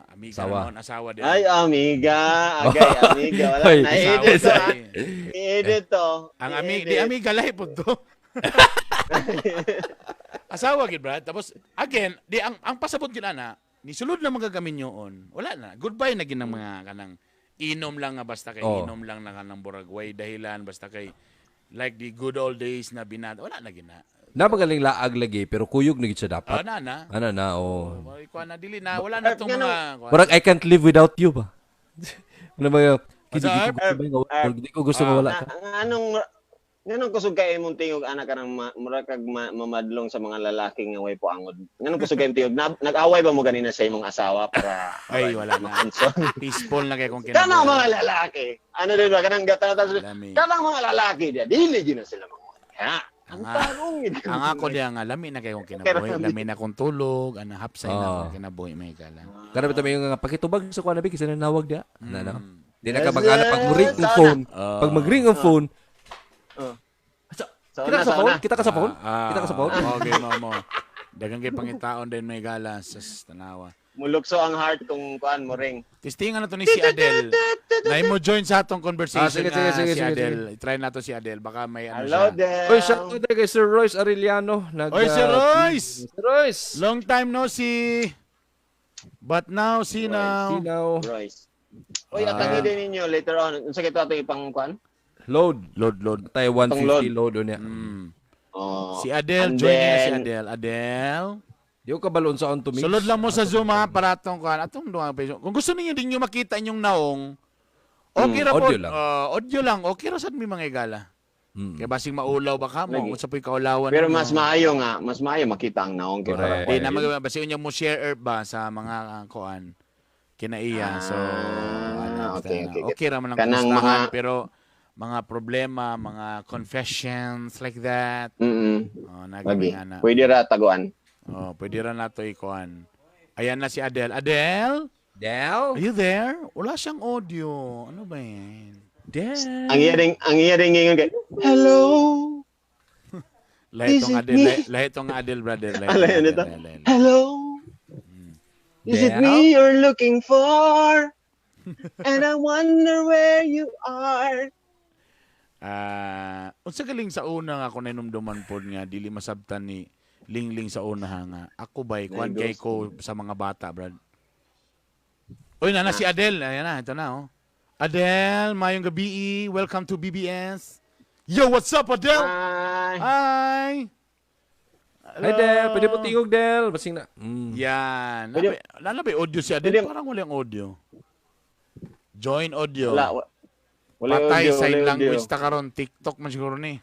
amiga Asawa. noon, asawa din. Ay, amiga. Agay, amiga. Wala Ay, na. Asawa I-edit to. din. I-edit to. Ang di amiga lahi pud to. Asawa gid Brad. Tapos again, di ang pasabot gid ana, ni sulod na mga gaminyoon. Wala na. Goodbye na gid ng mga kanang inom lang nga basta kay Oh. inom lang na kanang buragway dahilan basta kay like the good old days na binat. Wala na gid na. Napagaling laag lagi pero kuyog na gid siya Ah, dapat. na na. Ano na, oh. Kuan na dili na wala na tong mga kuan. Murag I can't live without you ba? Ano ba? Hindi Asa, ko gusto ko gusto mawala ka. Anong nganong kusog kay imong tingog ana kanang mura kag mamadlong sa mga lalaki nga way poangod. Nganong kusog kay imong tingog? Nag-away ba mo ganina sa imong asawa para Ay, wala na. Peaceful na kay kung Kanang kinabuhi. mga lalaki. Ano din ba kanang gatata Lami. kanang mga lalaki dia dili gyud na sila mga. Ha. Ang Ang tarong gid. Ang ako diya nga lami na kay kung kinabuhi, lami na kung tulog, ana hapsay na Ah. kung kinabuhi may gala. Kana ba yung nga pakitubag sa kuan abi kasi nanawag dia. Ano na. Di na ka Yes, mag-ana pag mo-ring ang yes. phone. Ah. Pag mag-ring ang phone. Oh. Sa- Kita ka sa phone? Kita ka sa phone? Kita ka sa phone? Okay, mo mo. Dagang kay pangitaon din may gala sa tanawa. Mulukso ang heart kung kuan mo ring. Testingan na to ni si Adele. Na mo join sa atong conversation Ah, sige, sige, na sige, si sige, Adele. I-try na to si Adele. Baka may ano Hello siya. there. Oy, shout out kay Sir Royce Arellano. Nag, Oy, Sir Royce! Sir Royce! Long time no see. But now, see now. Sinaw. Royce. Oy, atangi din ninyo later on. Unsa kay to ato ipang kuan? Load. Load, load. Tayo 150 load unya. Oh. Si Adele, And join niya si then- Adele. Adele. Di ko kabalon sa on to mix. Sulod lang mo sa Zoom ha, para atong kuan. Atong duha pa. Kung gusto ninyo din nyo makita inyong naong, okay ra po. Audio lang. Audio lang. Okay ra sad mi mga igala. Mm. Kaya basing maulaw ba ka mo? Lagi. Unsa po'y kaulawan Pero ninyo? mas maayo nga, mas maayo makita ang naong kay Correct. para Di na mag basing unya mo share earth ba sa mga kuan. Kinaiya. So, Ah, ano, okay, basta okay. Okay ra man ang Kanang kumustahan, pero mga problema, mga confessions like that. Oh, Lagi. naging ana. Pwede ra taguan. Oh, pwede ra nato ikuan. Ayan na si Adele. Adele? Del? Are you there? Wala siyang audio. Ano ba yan? Del. Ang iya ding ingon kay, "Hello." Lahi Is tong it Adele, me? lahi tong Adele, brother. Lahi Alay, tong ano Adele, to? lahi, lahi. Hello. Is it Del? me you're looking for? And I wonder where you are. Ah, unsa galing sa una nga ako nainumduman pod nga dili masabtan ni Lingling sa una ha nga. Ako bay kuan kay ko sa mga bata, brad. Uy, nana si Adele. Ayan na, ito na oh. Adele, mayong gabi. Welcome to BBS. Yo, what's up, Adele? Hi. Hi. Hi, Del. Pwede mo tingog, Del. Basing na. Yan. Nana ba audio si Adele? Parang walang audio. Join audio. Wala. Wala Patay, audio, sign wala audio. language ta karon. TikTok man siguro ni.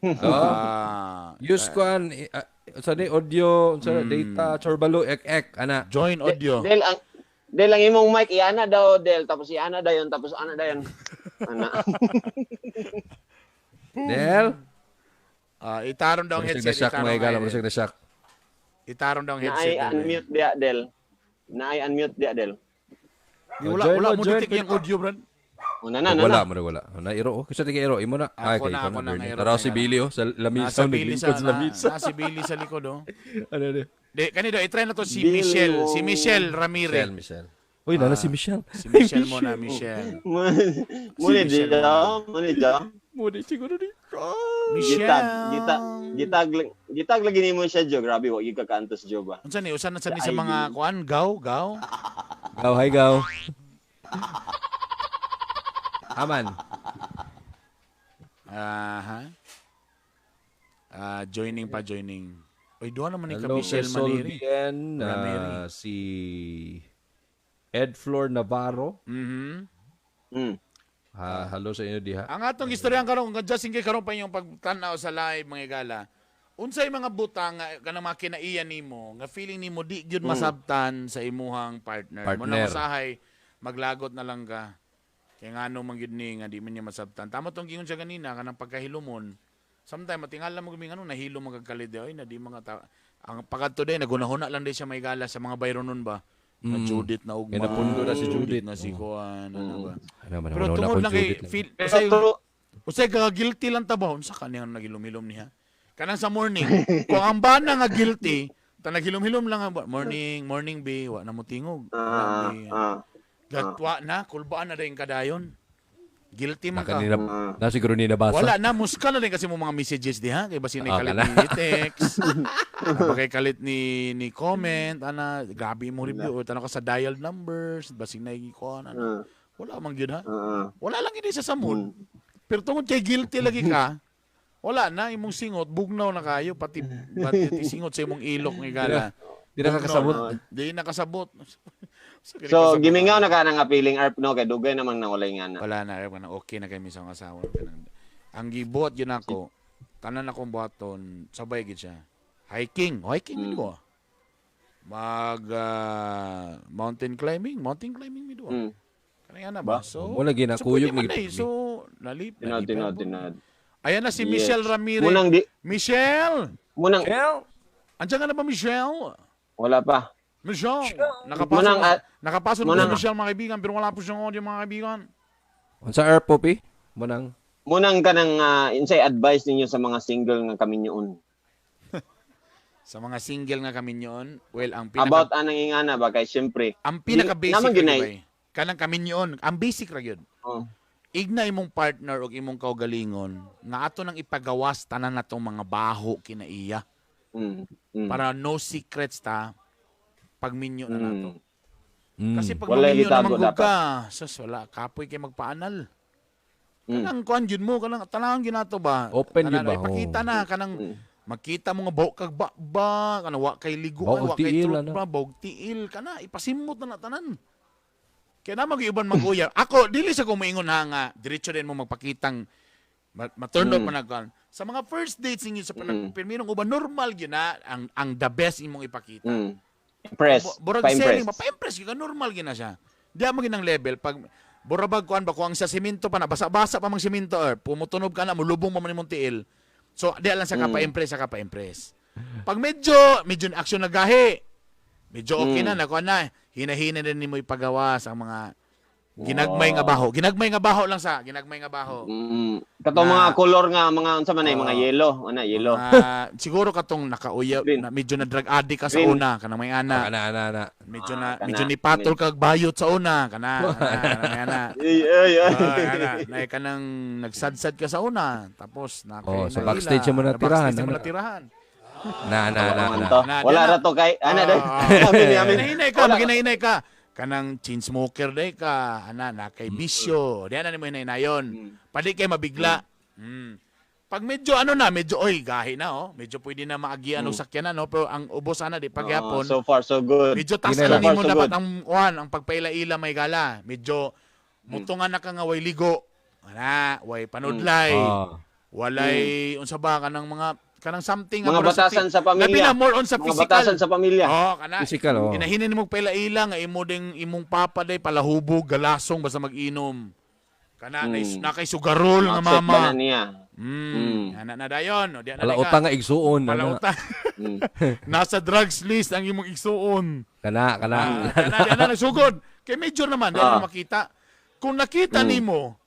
Oh. Ah, Use kuan sa ni audio, sa data, chorbalo, ek ek ana. Join audio. Del ang imong mic iana daw Del, tapos iana dayon, tapos ana dayon. Ana. Del. Ah, itaron daw ang Murag headset. na shock Itaron mga igala, ang murag na shock. Itaron daw ang Naay headset. unmute dia Del. Naay unmute dia Del. Di, wala, Join wala mo, mo join, detect yung audio, brad. O na na na. Wala, na. murag wala. Na iro oh, kasi tige iro imo na. Ako Ay, kay na, ikaw ako na, Bernie. iro, Taraw si kay Billy oh, sa lamisa, Nasa Billy sa, naglingkod sa lamisa. na, si Billy sa likod, oh. Ano ano? Di, kanino, itry na to si Billy, Michelle. oh. Si Michelle Ramirez. Michelle, Michelle. Uy, nana si Michelle. Si Michelle mo na, Michelle. Muni Michelle dia, muni dia. Muna siguro ni. Michelle. Gitag, gitag, gitag, gitag lagi nimo siya Jo. Grabe wa gyud ka kaantos Jo ba. Unsa ni? Usa na sa ni sa Sa mga ID. kuan, gaw, gaw. Gaw, hi gaw. Aman. Aha. Ah, joining pa, joining. Uy, duha naman ni ka Hello kay Michelle Maniri. Solvien, Ramiri. si Ed Flor Navarro. Ha, hello sa inyo diha. Ang atong istoryahan karon kung just in case karon pa inyong pagtan-aw sa live mga igala. Unsay mga butang nga kanang mga kinaiya nimo nga feeling nimo di gyud masabtan sa imuhang partner. Mo na Partner. usahay maglagot na lang ka. Kaya ngano man gyud ni nga di man niya masabtan. Tama tong gingon siya ganina kanang pagkahilumon. Sometimes matingala mo gumi ngano nahilom man kag kalid ay na di mga ta ang pagkadto day nagunahuna lang day siya may gala sa mga bayronon ba. Na Judith na ugma. Kaya napundo na si Judith. Na si Kuan, ano ba. Ano man, Pero wala tungod akong lang kay Judith lang. feel Pero usay true, usay ka guilty lang ta ba unsa ka niyang nagilom-hilom niya. Kanang sa morning, kung ang bana nga guilty, ta naghilom-hilom lang ang morning, morning be, wa na mo tingog. Wala, be. Gatwa na, kulbaan na din kadayon. Guilty man Na ka. kanina, na siguro ni nabasa. Wala na, muska na din kasi mo mga messages diha. Kay basin na Ah, kalit kana. ni text. Baka kalit ni comment, ana, grabe mo review. O, Tanaw ka sa dial numbers, basing na ikuan, ana. Wala man gyud ha. Wala lang ini sa samod. Pero tungod kay guilty lagi ka, wala na imong singot, bugnaw na kayo pati pati singot sa imong ilok ng igala. Di na kakasabot. Di na kasabot. So gimingaw na ka na nga feeling arp no kay dugay namang nawalay nga na. Wala na, ayaw ka na. Okay na kay misang asawa. Kanang- Ang gibuhat yun ako, tanan akong buhaton, sabay gid siya. Hiking, hiking mi duha. Mag mountain climbing, mountain climbing mi duha. Kanang ana ba? So, Wala ginakuyog so, pwede man ni- na eh. So, nalip, Tinod, nalip. tinod, tinod. Ayan na si Yes. Michelle Ramirez. Munang di, Michelle! munang Michelle? Andiyan ka na ba, Michelle? Wala pa. Michelle! Nakapasok, Munang, na, nakapasok na po si munang- Michelle, mga kaibigan, pero wala po siyang audio, mga kaibigan. Unsa air Poppy? Munang Munang kanang unsay advice ninyo sa mga single nga kami nyoon. Sa mga single nga kami nyoon, well, ang pinaka About anang ingana ba kay syempre. ang pinaka basic Naman ra gyud gyud bay. Kanang kami nyoon, ang basic ra gyud. Oh. Igna imong partner og imong kaugalingon nga ato nang ipagawas tanan natong mga baho kinaiya para no secrets ta pagminyo na nato. Kasi pag Walay maminyo gitago naman gud dapat. ka, sus wala kapoy kay magpaanal. Kanang kuan gyud mo kanang tanawon gyud nato ba? Open Tanan, gyud ba? Ipakita na kanang makita mo nga buhok kag ba kanang wa kay ligo Buhok wa kag kay tiil, truth ano? ba, buhok tiil kana ipasimot na na tanan. Kaya na mag-iuban mag-uya. Ako dili sa ko moingon ha nga diretso din mo magpakitang ma-turn off man na Sa mga first dates ninyo sa pirminong uban normal gyud na ang the best imong ipakita. Impress. Burag Pa-impress. selling ba, pa-impress gyud ka, normal gyud na siya. Di mo ginang level pag burabag kuan ba kuang sa simento pa na basa-basa pa mang simento or pumutunob ka na, mulubong pa man imong tiil. So di lang sa ka pa-impress, sa ka pa-impress. Pag medyo medyo action na gahi, medyo okay na nakuha na, hinahina na nimo ipagawas ang mga ginagmay nga baho. Ginagmay nga baho lang sa, ginagmay nga baho. Katong mga color nga mga unsa man ay mga yellow, ana yellow. Siguro katong nakauyab na medyo na drug addict ka sa Green. una kanang may ana. Ana ana ana. Medyo na kana. medyo nipatol kag bayot sa una kana kana may ana. Ay ay ay. Ana, na kanang nagsadsad ka sa una tapos na Oh, sa backstage mo natirahan, backstage mo ano? natirahan. Na na na na. Wala ra to kay ana dai. Amin amin. Ginahinay ka, maginahinay ka. Kanang chain smoker day ka, ana na kay bisyo. Di ana nimo hinaynayon. Padi kay mabigla. Pag medyo ano na, medyo oy gahi na oh, medyo pwede na maagian og sakyanan no, pero ang ubos ana di pagyapon. So far so good. Medyo taas Ginay na lang. nimo So far, so dapat good. ang kuan, ang pagpaila-ila may gala. Medyo mutungan na ka nga way ligo. Ana, way panudlay. Walay unsa ba kanang mga kanang something Mga batasan sa pamilya. Labi na more on sa Mga physical. batasan sa pamilya. Oh, kana. Physical, oh. Hinahinin mo paila-ila nga imo ding imong papa day palahubog, galasong basta mag-inom. Kana na kay sugarol nga Upset ba mama. na niya? Ana na dayon, o di na Pala ka. utang nga igsuon. Pala Ana. utang. Nasa drugs list ang imong igsuon. Kana kana. Kana di na nagsugod. Kay major naman, di na makita. Kung nakita nimo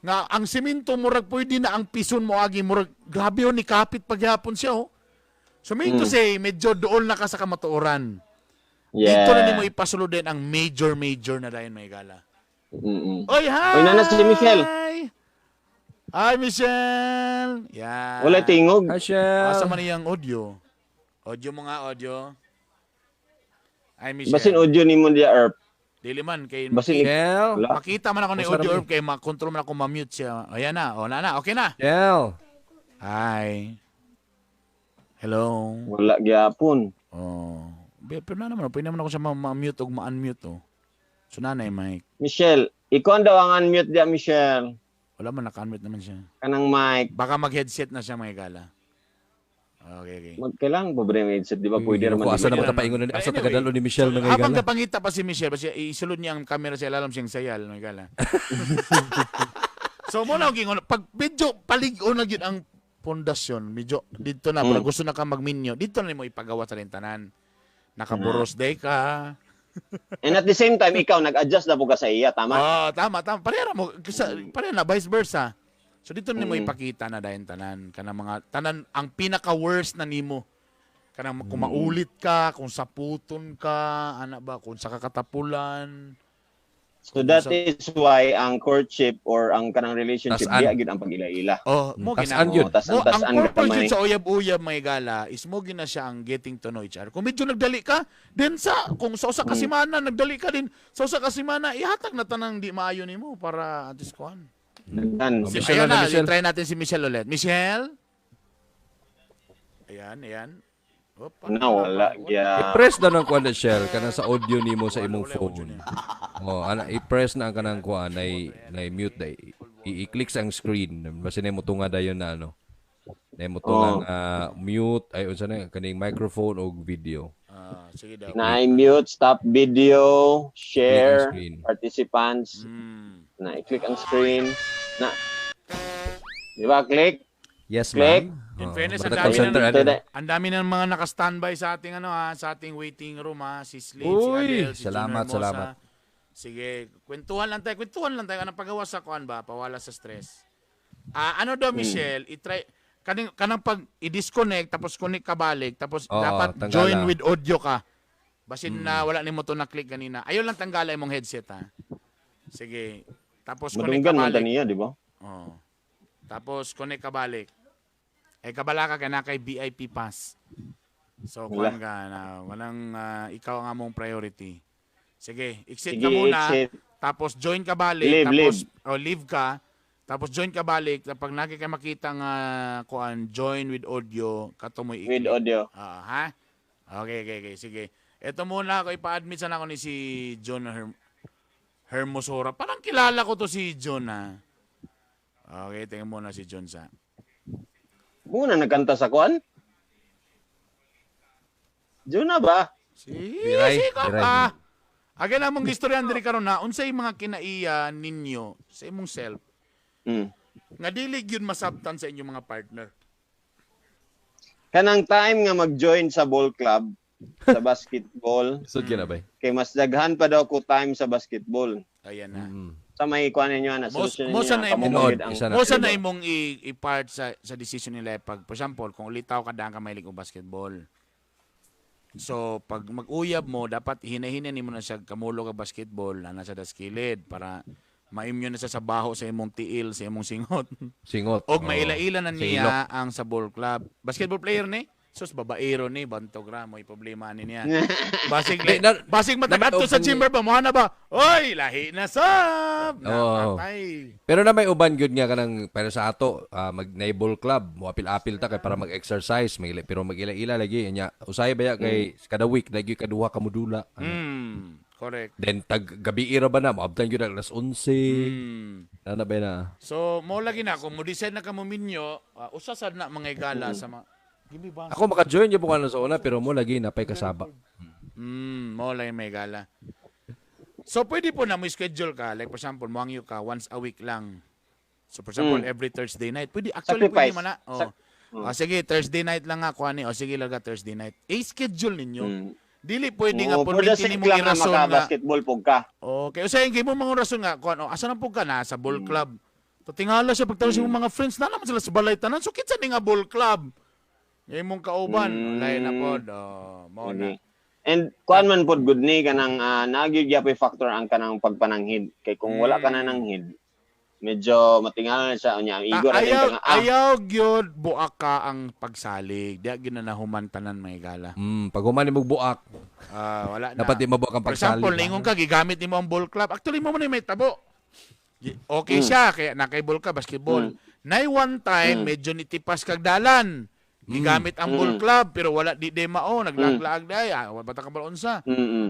nga ang simento murag pwede na ang pison mo agi murag grabe oh, ni kapit pagyapon siya oh. So mean to say, medyo dool na ka sa kamatuoran. Yeah. Dito na nimo ipasulod din ang major major na dayon may gala. Oy, hi! Oy, nana si Michelle. Hi, Michelle! Yan. Wala tingog. Hi, Shell. Asa man iyang audio? Audio mo nga, audio. Hi, Michelle. Basin audio nimo diya Erp. Dili man, kay Basin Shell. wala. makita man ako ni Kung audio sarap orb kay ma-control man ako ma-mute siya. Ayan na, o na na, okay na. Shell. Hi. Hello. Wala gyapon. Oh. Pero na naman, pwede naman ako siya ma-mute o ma-unmute oh. So nanay, Mike. Michelle, ikaw daw ang unmute diya Michelle. Wala man, naka-unmute naman siya. Kanang mic. Baka mag-headset na siya, mga gala. Okay, okay. Magkailangan pa ba yung headset, di ba? Pwede Ko raman. asa di na ba? mata paingon ni asa Anyway, tagadalo ni Michelle mga habang gala. kapangita pa si Michelle, basta isulod niya ang camera sa ilalim siyang sayal, mga gala. So mo na ang pag medyo palig-on na gyud ang pundasyon, medyo dito na, mm. gusto na ka magminyo, dito na nimo ipagawa sa tanan. Nakaburos day ka. And at the same time, ikaw nag-adjust na po ka sa iya, tama? Oh, tama, tama. Pareha mo, pareha na vice versa. So dito nimo ipakita na dayon tanan kanang mga tanan ang pinaka worst na nimo. Kanang kung maulit ka, kung saputon ka, ana ba, kung sa kakatapulan. So that is why ang courtship or ang kanang relationship Tas-an. diya gyud ang pag-ila-ila. Oh, mo gina. Tas-an yun. Oh, tas-an, Mo, ang tas-an purpose gamay. yun sa uyab-uyab may gala is mo gina siya ang getting to know each other. Kung medyo nagdali ka, then sa kung sa usa ka semana nagdali ka din, sa usa ka semana ihatag na tanang di maayo nimo para at least kuan. Daghan. Oh, Michelle Ayan na, na, Michelle. try natin si Michelle ulit. Michelle? Ayan, ayan. Opa, Na wala gya. I-press na ng kuan na Shell kanang sa audio nimo sa imong Wala, wala audio phone. niya. Oh, ana i-press na ang kanang kuan nay nay mute dai. I-click sa ang screen. Basta na mo tunga dayon na ano. Na mo tunga Oh. nga mute ay unsa na kaning microphone og video. Ah, sige daw. Na mute, stop video, share, Click ang screen. participants. Na i-click ang screen. Na. Di ba click? Yes, Click. ma'am. In Oh, fairness, ang basta dami call center, ng- ano. Ang dami ng mga naka-standby sa ating ano ha, sa ating waiting room ha, si Slade, si Uy, Adele, si salamat, Junior Mosa. salamat. Sige, kwentuhan lang tayo, kwentuhan lang tayo anong pagawa sa kuan ba, pawala sa stress. Ah, ano daw Michelle, i-try kaning kanang pag i-disconnect tapos connect ka balik tapos Oo, dapat tanggala. join with audio ka. Basin na wala nimo to na-click kanina. Ayaw lang tanggala imong headset ha. Sige. Tapos connect ka Madunggan man balik. taniya, di ba? Oo. Tapos connect ka balik. Eh kabala ka na kay VIP pass. So Wala. kuan ka na walang ikaw ang among priority. Sige, exit Sige, ka muna. exit. Tapos join ka balik, Leave, tapos oh, leave ka. Tapos join ka balik, kapag nagi kay makita nga kuan join with audio, kato mo With i-click. audio. Ah, ha? Okay, sige. Ito muna ako ipa-admit sana ako ni si John Hermosura. Parang kilala ko to si John ha. Okay, tingnan muna si John sa. Muna nagkanta sa kuan? Juna ba? Si, Biray, si ka biray. pa. Again, among gistoryan diri karon na unsay mga kinaiya ninyo sa imong self nga dili gyud masabtan sa inyong mga partner. Kanang time nga mag-join sa ball club, sa basketball, Sud ka na ba? Kay mas daghan pa daw ko time sa basketball. Ayan na. Sa may kuan ninyo na solusyon Mo ninyo. sa na kamo imong- man gyud ang Isa na. Mo sa na imong i-part sa decision nila pag, for example, kung ulitaw ka daan ka mahilig og basketball. So pag mag-uyab mo, dapat hinahina nimo na siya kamulo ka basketball na nasa das kilid para ma-immune na siya sa baho sa imong tiil, sa imong singot. Singot. Og Oo. maila-ila na Sa niya ilok. ang sa ball club. Basketball player ni. Sus, babaero ni, bantog ra, mo'y problema ni niya. Basig, Di, basig matag-adto sa chamber ba, mo na ba? Oy, lahi na sab! Oo. Napatay. Pero na may uban gyud nga kanang pero sa ato mag ball club mo apil-apil ta kay para mag-exercise may pero mag-ila-ila lagi nya usahay baya kay kada week lagi kaduha ka modula. Ano. Correct. Then tag gabi ra ba na moabtan gyud ang alas 11. Ana ba na? So, mo lagi na, kung mo decide na ka mo minyo, usa sad na mga igala sa mga. Give me ba? Ako maka-join gyud po sa una pero mo lagi napay kasaba. Mo lagi may gala. So, pwede po na mo schedule ka. Like, for example, moangyo ka once a week lang. So, for example, every Thursday night. Pwede, actually, pwede Sacrifice. man na. Oh. Ah, sige, Thursday night lang ako, ani. O, sige, laga Thursday night. I-schedule ninyo. Dili pwede nga Oo, po for the minti sake nimo lang na irason nga. maka-basketball pug ka. Okay, usahay kay mo mga rason nga kuan, oh, asa na pug ka na sa ball club. To tingala siya pagtawag sa imong mga friends na naman sila sa balay tanan. So kinsa ni nga ball club? Nga imong kauban, lahi na pod. Oh, mao na. Okay. And kuan man pod good ni kanang nagyud gyapon factor ang kanang pagpananghid. Kay kung wala ka na nanghid, medyo matingala na siya unya ang igo ra din Ayaw, ka nga ayaw gyud buak ka ang pagsalig. Di gyud na nahuman tanan mga igala. Pag human nimo buak, Ah, wala na. dapat di mabuak ang For example, pagsalig. ningon ka gigamit nimo ang ball club. Actually mo man may tabo. Okay siya kaya nakay ball ka basketball. Nay one time medyo nitipas kag dalan. Gigamit ang ball club pero wala di de mao naglaglaag day. Ah, wa bata ka balon sa.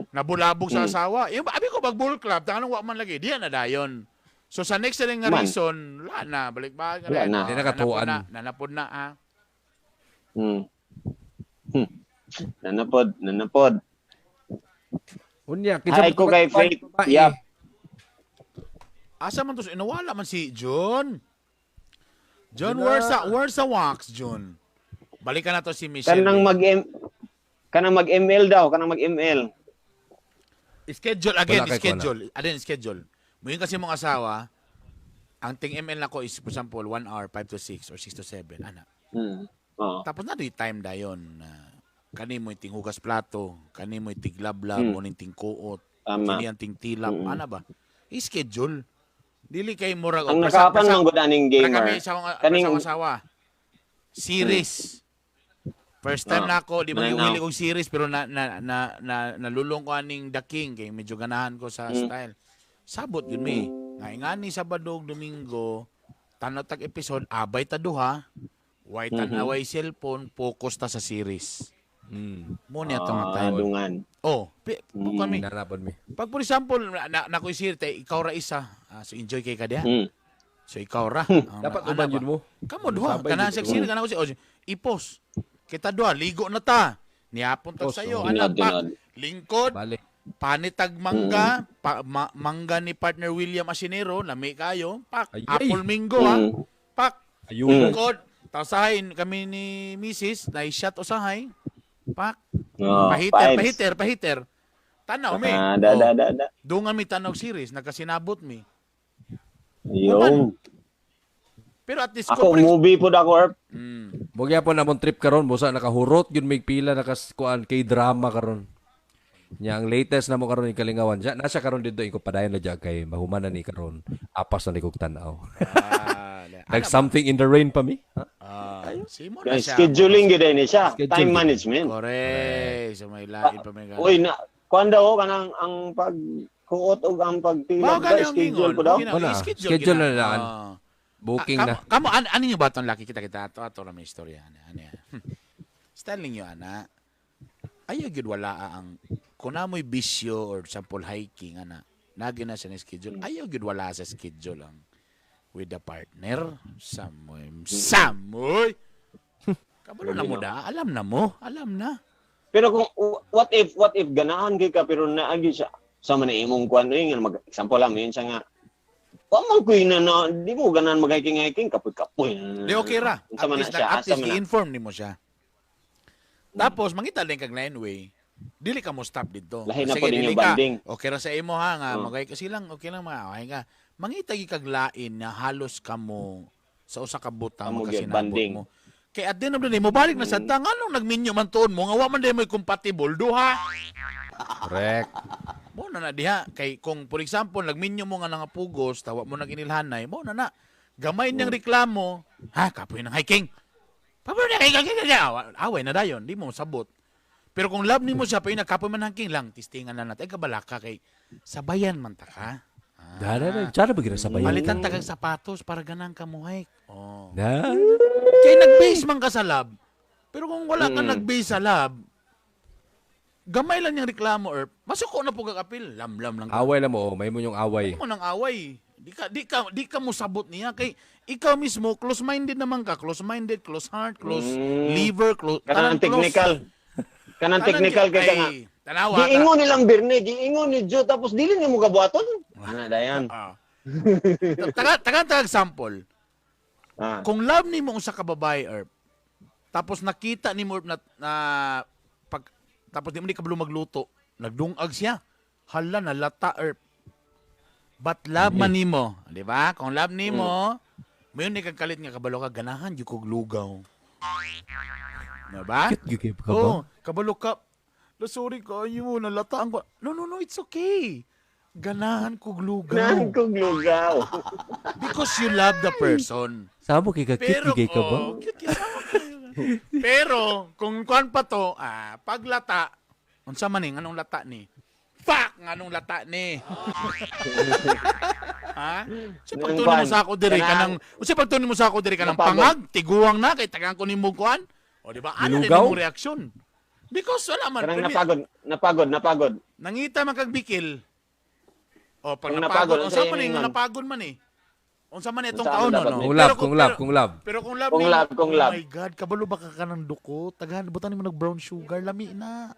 Nabulabog sa asawa. Yung abi ko pag ball club, tanong wa man lagi. Di na dayon. So sa next na nga reason, wala na balik ba Wala na. Di na katuan. Nanapod na ah. Nanapod, nanapod. Unya, Hi ko kay Faith. Yap. Asa man to inawala man si John. John, where's the wax, John? Balikan na to si Michelle. Kanang mag ML daw, kanang mag ML. Schedule again, Wala kay schedule. Again, schedule. Muyon kasi mong asawa, ang ting ML nako is for example 1 hour 5 to 6 or 6 to 7 ana. Oo. Tapos na do'y time dayon na kani mo ting hugas plato, kani mo ting lablab, mo ning ting kuot, Tama. kini ang ting tilap, ana ba? I-schedule. Dili kay murag Ang nakapan man gud aning Para gamer. kami sa akong, Kaning sa akong asawa. Series. First time na ako, di man Nine yung kong series pero na na na, na nalulong ko aning The King kay medyo ganahan ko sa style. Sabot yun mi. Nga ingani Sabado ug Domingo, tanaw tag episode abay ta duha. Way tanaway cellphone, focus ta sa series. Mo niya to nga time. Dungan. Oh, po kami. Nanapod mi. Pag for example, na, na, na ko tay, ikaw ra isa. Ah, so enjoy kay ka diha. So ikaw ra. Ang- Dapat ana uban ba? yun mo. Kamo duha, Sabay kana yun. sa series kana ko si oh, ipos. Kita duha, ligo na ta. Niapon ta Pos, sayo, oh. anak Tinod, pa. tinod. Lingkod, Bale. panitag mangga, mangga ni partner William Asinero, lami kayo. Pak, Ay, ay. apple mingo ha. Pak, Ayun. lingkod. Tausahin kami ni Mrs. na shot usahay. Pak, Oh, pahiter, vibes. pahiter, pahiter. Tanaw mi. Ah, da, Oh. da, da, da. Doon nga mi tanaw series, nagkasinabot mi. Yung. Pero at least Ako, movie po ako, Erp. Bugya po namon trip karon busa nakahurot yun may pila nakas kuan kay drama karon. Nya ang latest na mo karon yung kalingawan siya. Nasa karon dito ko padayon na dya kay mahuman na ni karon. Apas na ni kog tan-aw. Like something in the rain pa mi. Ha? Simo na siya. Scheduling gyud ni siya. Schedule Time gyud. management. Correct. So may lain pa may Uy, na, kuan daw, kanang ang pag kuot og ang Mao pagtilab gani da, ang schedule ingon. po daw. Wala. Schedule, Schedule gina. na lang. Booking Kamo, na. Kamo, ano nyo ba itong laki kita kita? Ato, ato ra may istorya. Ano, ano yan? Style ninyo, ana. Ayaw gyud wala ang kung na mo'y bisyo or sample hiking, ana, nagi na siya na schedule. Ayaw gyud wala sa schedule ang with the partner. Samoy. Samoy! Kabalo na mo da. Alam na mo. Alam na. Pero kung what if ganahan kay ka pero naagi siya sa man imong kuan eh, nga mag example lang yun siya nga wa man kuy na na di mo ganahan mag hiking hiking kapoy kapoy. Di okay ra. Unsa At man na least, siya, at asa least man na. i-inform nimo siya. Tapos mangita din kag line way. Dili ka mo stop dito. Lahi na Sige, po din dili yung ka. banding. Okay ra sa imo ha nga Oh. magay kasi lang okay lang mga okay ka. Mangita gyud kag lain na halos kamo sa usa ka butang Kamo gyud, makasinabot banding. mo. Kay at the end of the day, mobalik na sad ta nganong nagminyo man tuon mo nga wa man day mo compatible duha. Correct. Mo na na diha kay kung for example nagminyo mo nga nangapugos tawa mo nag-inilhanay mo na na gamay niyang reklamo ha kapoy ng hiking. Paboy na hiking, away na dayon di mo sabot. Pero kung love nimo siya pa kapoy man hiking lang tistingan na natin ay kabalaka kay sabayan man ta ka. Da da da. Tsara ba gira sa bayan? Palitan ta kag sapatos para ganang ka mo hike. Oh. Da. Kay nag-base man ka sa love. Pero kung wala ka nag-base sa love, gamay lang niyang reklamo or masuko na po kakapil, lamlam lang ka. Away lang mo, oh. May mo yung away. Mo nang away. Di ka musabot niya kay ikaw mismo close-minded naman ka, close-minded, close heart, close liver, close Kanang technical. Kanang technical kay ka nga. Ay, tanawa. Giingon nilang Birne, giingon ni Joe tapos dili nimo kabuhaton. Ana dayan. Ah. Taga taga taga example. Ah. Kung love nimo usa ka babae Erp, tapos nakita nimo Erp na, na pag tapos di mo ni kabalo magluto, nagdungag siya. Hala na lata Erp. But love man nimo, di ba? Kung love nimo, mayon ni kag kalit nga kabalo ka ganahan gyud kog lugaw. Di ba? Cute gyud kay ka ba? Oh, kabalo ka. La, sorry kayo, nalata ang No, no, no, it's okay. Ganahan kog lugaw. Ganahan kog lugaw. Because you love the person. Samo kay ka cute Pero, gyud kay ka ba? oh, cute kay sama kayo. Pero, kung kuan pa to, paglata, unsa man ni, anong lata ni? Fuck! Nganong lata ni? Ha? Sa Nang pagtuon mo kuan, sa ako diri kanang- kanang, unsa pagtuon mo sa ako diri kanang Napagod. pangag, tiguang na kay tagaan ko nimo kuan. O di ba? Ano rin Nilugaw? imong reaksyon? Because wala man. Kanang napagod, napagod, napagod. Nangita man kag bikil. O pag Kung napagod, napagod, unsa unsa man ni ingon? napagod man eh. Unsa man itong Unsa man taon no, dapat no? ni? Kung love, Pero kung love, kung love. Pero kung love Kung nimo- love, kung love. Oh my God, kabalo ba ka kanang duko? Tagahan, butan mo nag brown sugar, lami na.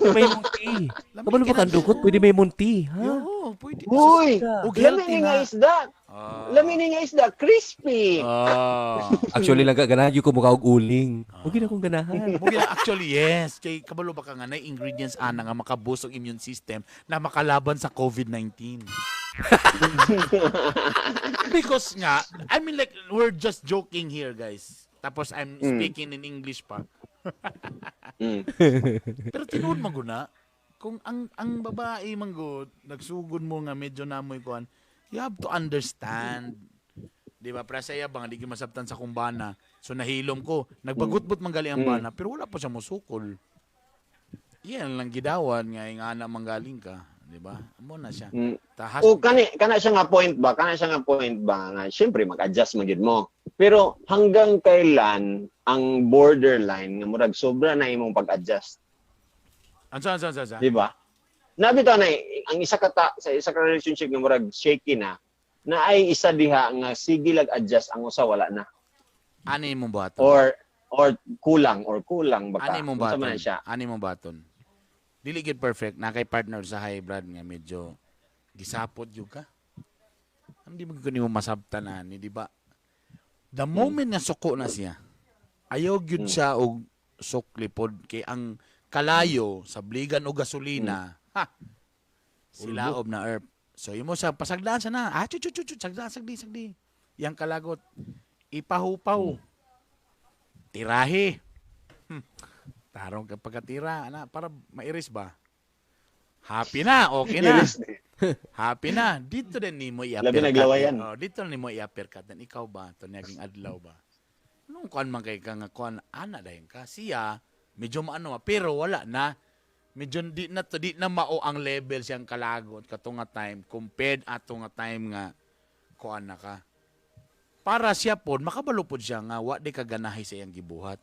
May munti. Lami Kabalo ba ka kang ng dukot? Pwede may munti, ha? Yo, pwede. Uy, Ug lami healthy ni nga na. isda. Ah. Lami ni nga isda, crispy. Ah. Actually lang ganahan gyud ko mukha og uling. Huwag gyud akong ganahan. Mugila, actually, yes. Kay kabalo ba ka nga na ingredients ana nga makaboost ang immune system na makalaban sa COVID-19. Because nga, I mean like, we're just joking here, guys. Tapos I'm speaking in English pa. Pero tinuod man gud na, kung ang babae man gud, nagsugod mo nga medyo namoy kuan, you have to understand. Di ba? Para sa iya bang di gyud masabtan sa kumbana. So nahilom ko, nagbagutbot man gali ang bana, pero wala pa siya mosukol. Iyan lang gidawan nga ingana manggaling ka, di ba? Amo na siya. Tahas. O kani kana siya nga point ba? Kana siya nga point ba nga syempre mag-adjust man gyud mo. Pero hanggang kailan ang borderline nga murag sobra na imong pag-adjust, Ansa ansa ansa. ansa? di ba? Nabi ta na ang isa ka ta, sa isa ka relationship nga murag shaky na na ay isa diha nga sige lag adjust ang usa wala na Ano imong buhaton? or kulang or kulang baka. Ano imong Unsa baton? man na siya. Ano imong baton? Dili gid perfect na kay partner sa high brad nga medyo gisapot gyud ka. Hindi mo gyud nimo masabtan ani, di ba? The moment nga suko na siya, ayaw gyud siya og suklipod kay ang kalayo sa bligan o gasolina, ha. Silaob na herb. So imo sa pasagdaan sa na. Ah, chu chu chu chu, sagdaan sagdi sagdi. Yang kalagot ipahupaw. Tirahe. Tarong ka pagkatira, ana, para mairis ba? Happy na, okay na. Iris ni. Happy na. Dito din nimo i-uppercut. Labi naglawayan. Oh, dito nimo i-uppercut. Dan ikaw ba, to naging adlaw ba? Nung kuan man kay ka nga kuan, ana dayon ka. Siya, medyo maano, pero wala na. Medyo di na to, di na mao ang level siyang kalagot kato nga time compared ato nga time nga kuan na ka. Para siya pod makabalo pod siya nga wa di ka ganahi sa iyang gibuhat.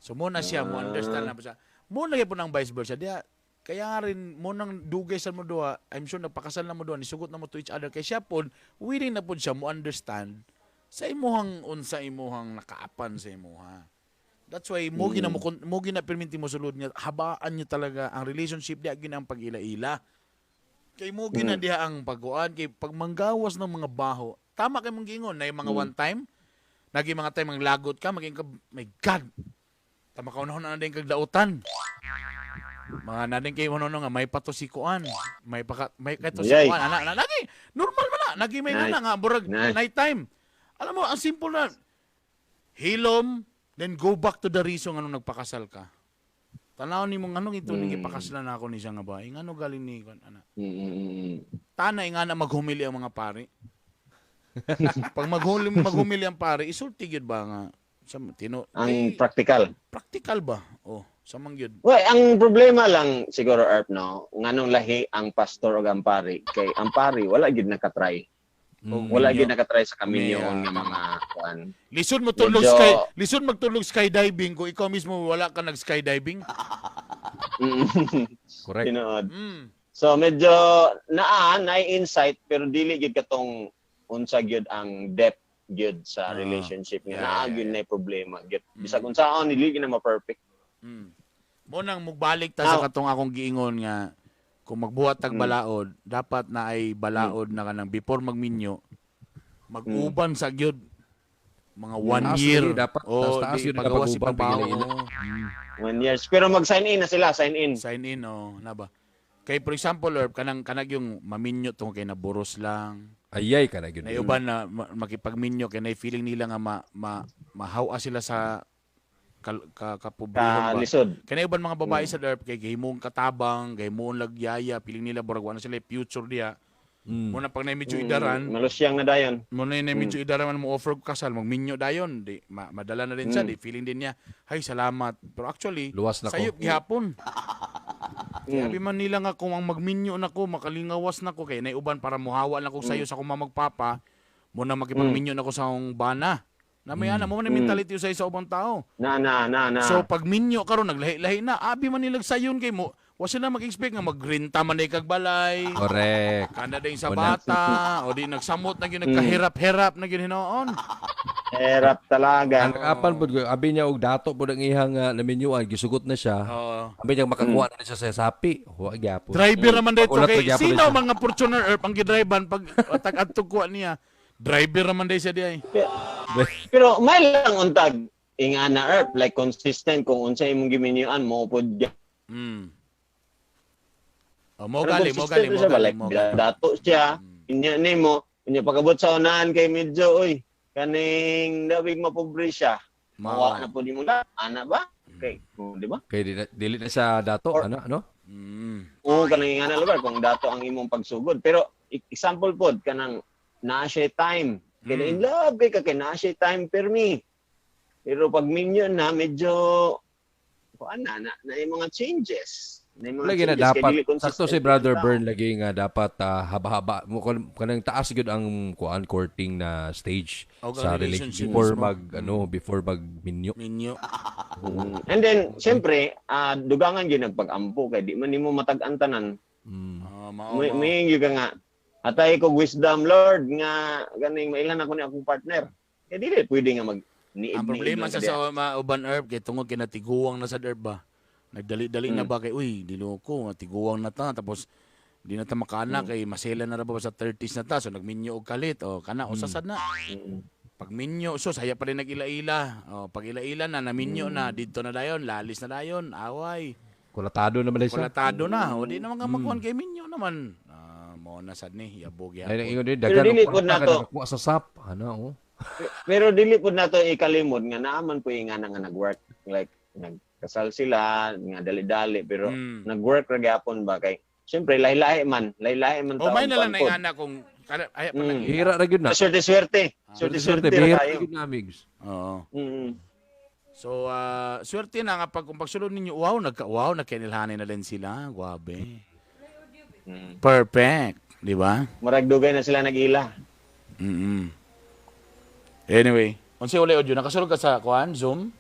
So mo na siya mo understand na po siya. Mo na gyud po ng vice versa. Diya kaya nga rin mo nang dugay sa mo duha, I'm sure nagpakasal na mo duha, nisugot na mo to each other kay siya pod willing na pod siya mo understand sa imuhang unsa imuhang nakaapan sa imuha. That's why mo gina mo mo gina perminti mo sulod nga habaan nyo talaga ang relationship diha gina ang pag-ila-ila. Kay mo gina diha ang pagkuan kay pag manggawas ng mga baho. Tama kay mong giingon na yung mga one time nagi mga time ang lagot ka maging ka, my God. Tama ka unahon na din kag dautan. Mga na din kay ono nga may patusikuan, may paka may katusikuan ana ana lagi normal man na nagi may Nice. nga nga burag Nice. night time. Alam mo ang simple na hilom, then go back to the reason anong nagpakasal ka. Tanaw nimo nganong ito mm. Gipakaslan ako ni siya nga ba? Ngano galing ni kuan ana. Tanay nga na maghumili ang mga pari. Pag maghumili ang pari, isulti gyud ba nga sa tino Ang eh, practical. practical ba? Oh, sa man gyud. Well, ang problema lang siguro Erp no, nganong lahi ang pastor og ang pari kay ang pari wala gyud nakatry. Wala gyud nakatry sa kaminyoon nga mga kuan. Lisod mo tulog lisod magtulog skydiving kung ikaw mismo wala ka nag skydiving. Correct. Tinuod. So medyo naa na insight pero dili gyud katong unsa gyud ang depth gyud sa relationship nga naa gyud na problema gyud. Bisag unsaon dili gyud na ma-perfect. Mo nang mugbalik ta sa katong akong giingon nga kung magbuhat tag balaod, dapat na ay balaod na kanang before magminyo, mag-uban sa gyud mga 1 Taas year. lagi dapat. Oh, Taas-taas di yun pagawas si dapat uban, pabaho. pag-ila-ila. 1 years. Pero mag-sign in na sila, sign in. Sign in, oh, na ba? Kay for example, Erp, kanang kanag yung maminyo tungkol kay naburos lang. Ayay ka na gyud. Na uban na makipagminyo kay na feeling nila nga mahawa sila sa kapobrehon ba. Lisod. Kaya uban mga babae sa derp kay gahimong katabang, gahimong lagyaya, piling nila burag wala sila future diya. Muna pag na medyo idaran, Malusyang na dayon. muna na medyo idaran man mo offer og kasal, magminyo dayon, di madala na rin siya, di feeling din niya, hay salamat. Pero actually, Luwas na ko. sayop gihapon. Sabi man nila nga kung ang magminyo na ko, makalingawas na ko kay naiuban para muhawa na ko sayo sa akong mamagpapa, muna makipagminyo na ko sa akong bana. Na may ana mo man mentality sa isa ubang tao. Na. So pag minyo karon naglahi-lahi na, abi man nilag sayon kay mo. Wa sila mag-expect nga magrenta man kag balay. Correct. Kana din sa Wala. bata, o di nagsamot na gyud nagkahirap-hirap na gyud hinoon. Hirap talaga. Ang apan pud abi niya og dato pud ang iyang naminyuan gisugot na siya. Oo. Abi niya makakuha na siya sa sapi. Wa gyapon. Driver naman dito Pagulat kay na gyapon sino siya. mga Fortuner Earth ang gidriban pag tag-adtog kuha niya. Driver naman day siya di ay. Pero may lang untag ingana Erp like consistent kung unsa imong giminyuan mo pud. Oh, mo gali, mo gali, mo siya ba? gali, Like, mo gali. dato siya, inya nimo, inya pagabot sa unahan kay medyo oy kaning dawig mapobre siya. Mawa na pud nimo na ana ba? Okay, di ba? Kay dili na siya dato ana no? Oo, kanang ingana lugar kung dato ang imong pagsugod. Pero example pod kanang naa siya time. Kay in love kay ka kay naa siya time permi. Pero pag minyo na medyo kuan na na, na yung mga changes. Na yung mga Lagi na changes, kay dapat dili consistent sakto si Brother ang tao. Bern lagi nga dapat haba-haba mo kanang taas gyud ang kuan courting na stage Og ang sa relationship relationship before mismo. mag ano before mag minyo. Minyo. And then siyempre, dugangan gyud nagpag-ampo kay di man nimo matag-an tanan. Oh, mao. May Mao. may gyud ka nga atay ko wisdom Lord nga ganing mailan ako ni akong partner. Kay dili pwede nga mag niid Ang problema sa sa uban herb kay tungod kay natiguang na sa herb ba. Nagdali-dali na ba kay uy, dilo ko nga tiguang na ta tapos di na ta makaanak kay masela na ra ba sa 30s na ta so nagminyo og kalit o kana usa sad na. Pag minyo so saya pa rin nag-ila-ila. O pag ila-ila na naminyo na didto na dayon, lalis na dayon, away. Kulatado naman siya. Kulatado na. O di naman ka makuan kay minyo naman. Mo na sad ni yabog Ay yapon. ingon din Pero daghan dili og pod kwarta nato. ka nakakuha sa sap ana oh. Pero dili pud nato ikalimod nga naaman po yung nga nga nag-work like nagkasal sila nga dali-dali pero nag-work ra gyapon ba kay siyempre lahi-lahi man O may na lang na kuan pod. ingana kung kana ay pa nag Hira ra gyud na. Swerte-swerte. Swerte-swerte ra Bihira tayo. gyud na migs. Oo. So, swerte na nga pag kung pagsulod ninyo, wow, nagka wow, nagkainilhanin na din sila. Grabe. Perfect, di ba? Murag dugay na sila nag-ila. Anyway, unsa ulay audio nakasulod ka sa kuan Zoom?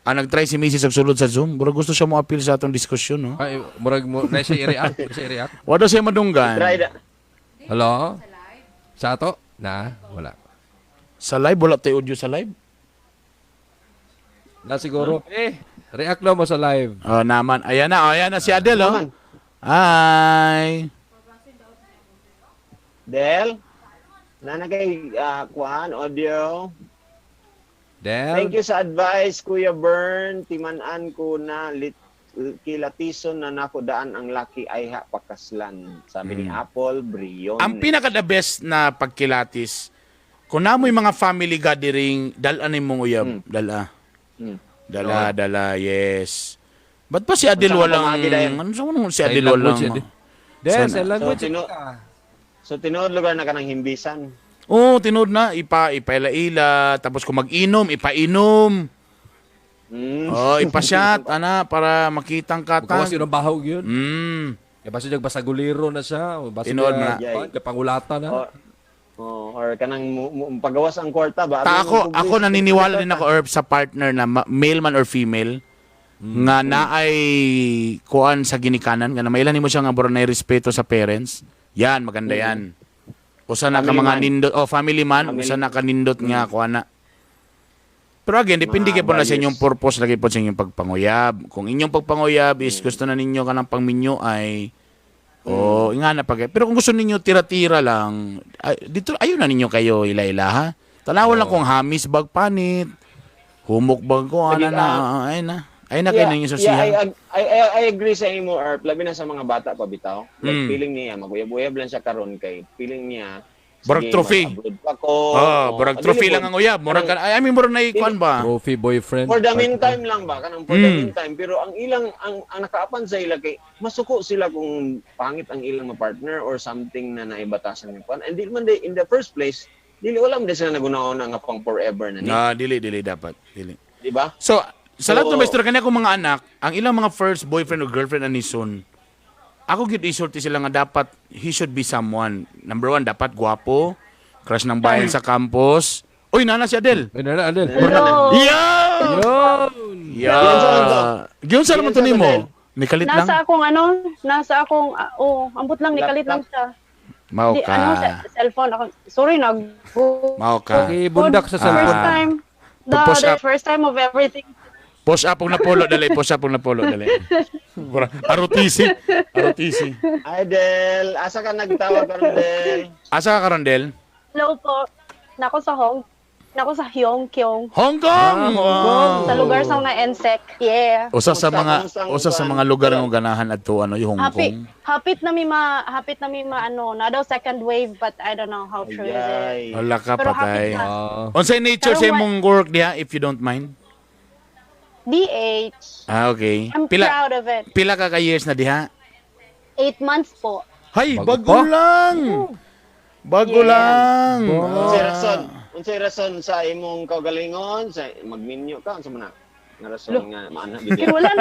Ah, nag-try si Mrs. sulod sa Zoom. Murag gusto siya mo appeal sa atong diskusyon, no? Ay murag mo na siya i-react, na siya i-react. Wala siya madunggan. Try da. Hello? Sa ato? Na, wala. Sa live wala tayo audio sa live. Na siguro. Eh, react lang mo sa live. Oh, naman. Ayan na, oh, ayan na si Adele, oh. Naman. Hi. Del? Nana kay kuan audio. Del? Thank you sa advice, Kuya Bern. Timan-an ko na kilatison na nako daan ang laki ay ha pakaslan. Sabi ni Apple Brion. Ang pinaka the best na pagkilatis, kung namoy mga family gathering, dal-an mong uyab. Dala. Dala, dala, yes. Ba't ba si Adele Unsa ka walang pamagi dayon? Ano sa si Sign Adele language walang yan eh. Del, Sana. sign language. So, So tinuod lugar na kanang himbisan. Oo, tinuod na ipaila-ila, tapos kung mag-inom, ipainom. Oh, ipa-shot ana para makitang Magawas kata. yun ang bahaw yun. Kaya basta yung basagulero na siya. O basta Tinuod na. niya, pangulata na. Or, oh, or kanang pagawas ang kwarta ba? Ta Abi ako, mo ako publish- naniniwala din ako, Herb, sa partner na male man or female nga naay kuan sa ginikanan nga na mailan nimo siya nga bora na respeto sa parents. Yan, maganda yan. Usa na ka Family mga man. nindot, oh family man, usa na ka nindot nga kuan na. Pero again, depende Mga kay po na sa values. inyong purpose lagi po sa inyong pagpanguyab. Kung inyong pagpanguyab is gusto na ninyo kanang pangminyo ay o nga na pag. Pero kung gusto ninyo tira-tira lang, ay, dito ayun na ninyo kayo ila-ila ha. Tanaw lang kung hamis bag panit, humok bag ko ana Lagi, na, ay na. Ay na kayo ninyo sa yeah, I, siya. I agree sa imo, Erp. Labi na sa mga bata pa bitaw. Like, feeling niya, maguyab-uyab lang siya karon kay feeling niya, Murag sige, trophy. mag-abroad pa ko. Oh, murag trophy dili lang ang uyab. Murag ka, I mean murag na ikuan ba? Trophy boyfriend. For the meantime lang ba? Kanang for the meantime. Pero ang ilang, ang nakaapan sa ila kay, masuko sila kung pangit ang ilang partner or something na naibatasan ng kuan. And di man di, in the first place, dili wala man di sila nagunaon nga pang forever na ni. Na dili dili dapat. Dili. Di ba? So, sa lahat ng So- maestro kanya akong mga anak, ang ilang mga first boyfriend or girlfriend ani soon, ako gyud isulti sila nga dapat he should be someone. Number one, dapat gwapo, crush ng bayan sa campus. Uy, nana si Adele. Ay, nana, Adel. Hello. Yeah! Yun! Yeah! Giunsa naman to Giunsa nimo? to, Nikalit lang? Nasa akong ano, nasa akong, oh, ambot lang, nikalit lang siya. Mao Di, ka. ano, sa cellphone ako. Sorry, nag Mao ka. Okay, bundak sa Ah. cellphone. First time. The, Push the up. first time of everything. Push up og napolo dali, push up og napolo dali. Arutisi, arutisi. Ay, Del. Asa ka nagtawag karon, Del? Asa ka karon, Del? Hello po. Nako sa Hong. Nako sa Hyong Kyong. Hong Kong. Wow. Sa lugar sa mga NSEC. Yeah. Usa sa Kumusta, mga kumusta ang usa sa kuwan? mga lugar nga ganahan adto ano yung Hong Happy, Kong. hapit na mi ma ano, na daw second wave, but I don't know how true is it. Ayay. Wala ka Pero patay. hapit na. Unsay nature Pero sa imong work diha if you don't mind? DH. Ah, okay. I'm Pila proud of it. pila ka ka years na diha? 8 months po. Hay, Bago bago pa? lang. Bago Yes. lang. Unsay rason? Unsay rason sa imong kaugalingon sa magminyo ka unsa man na? Nga rason nga maana gid. Pero wala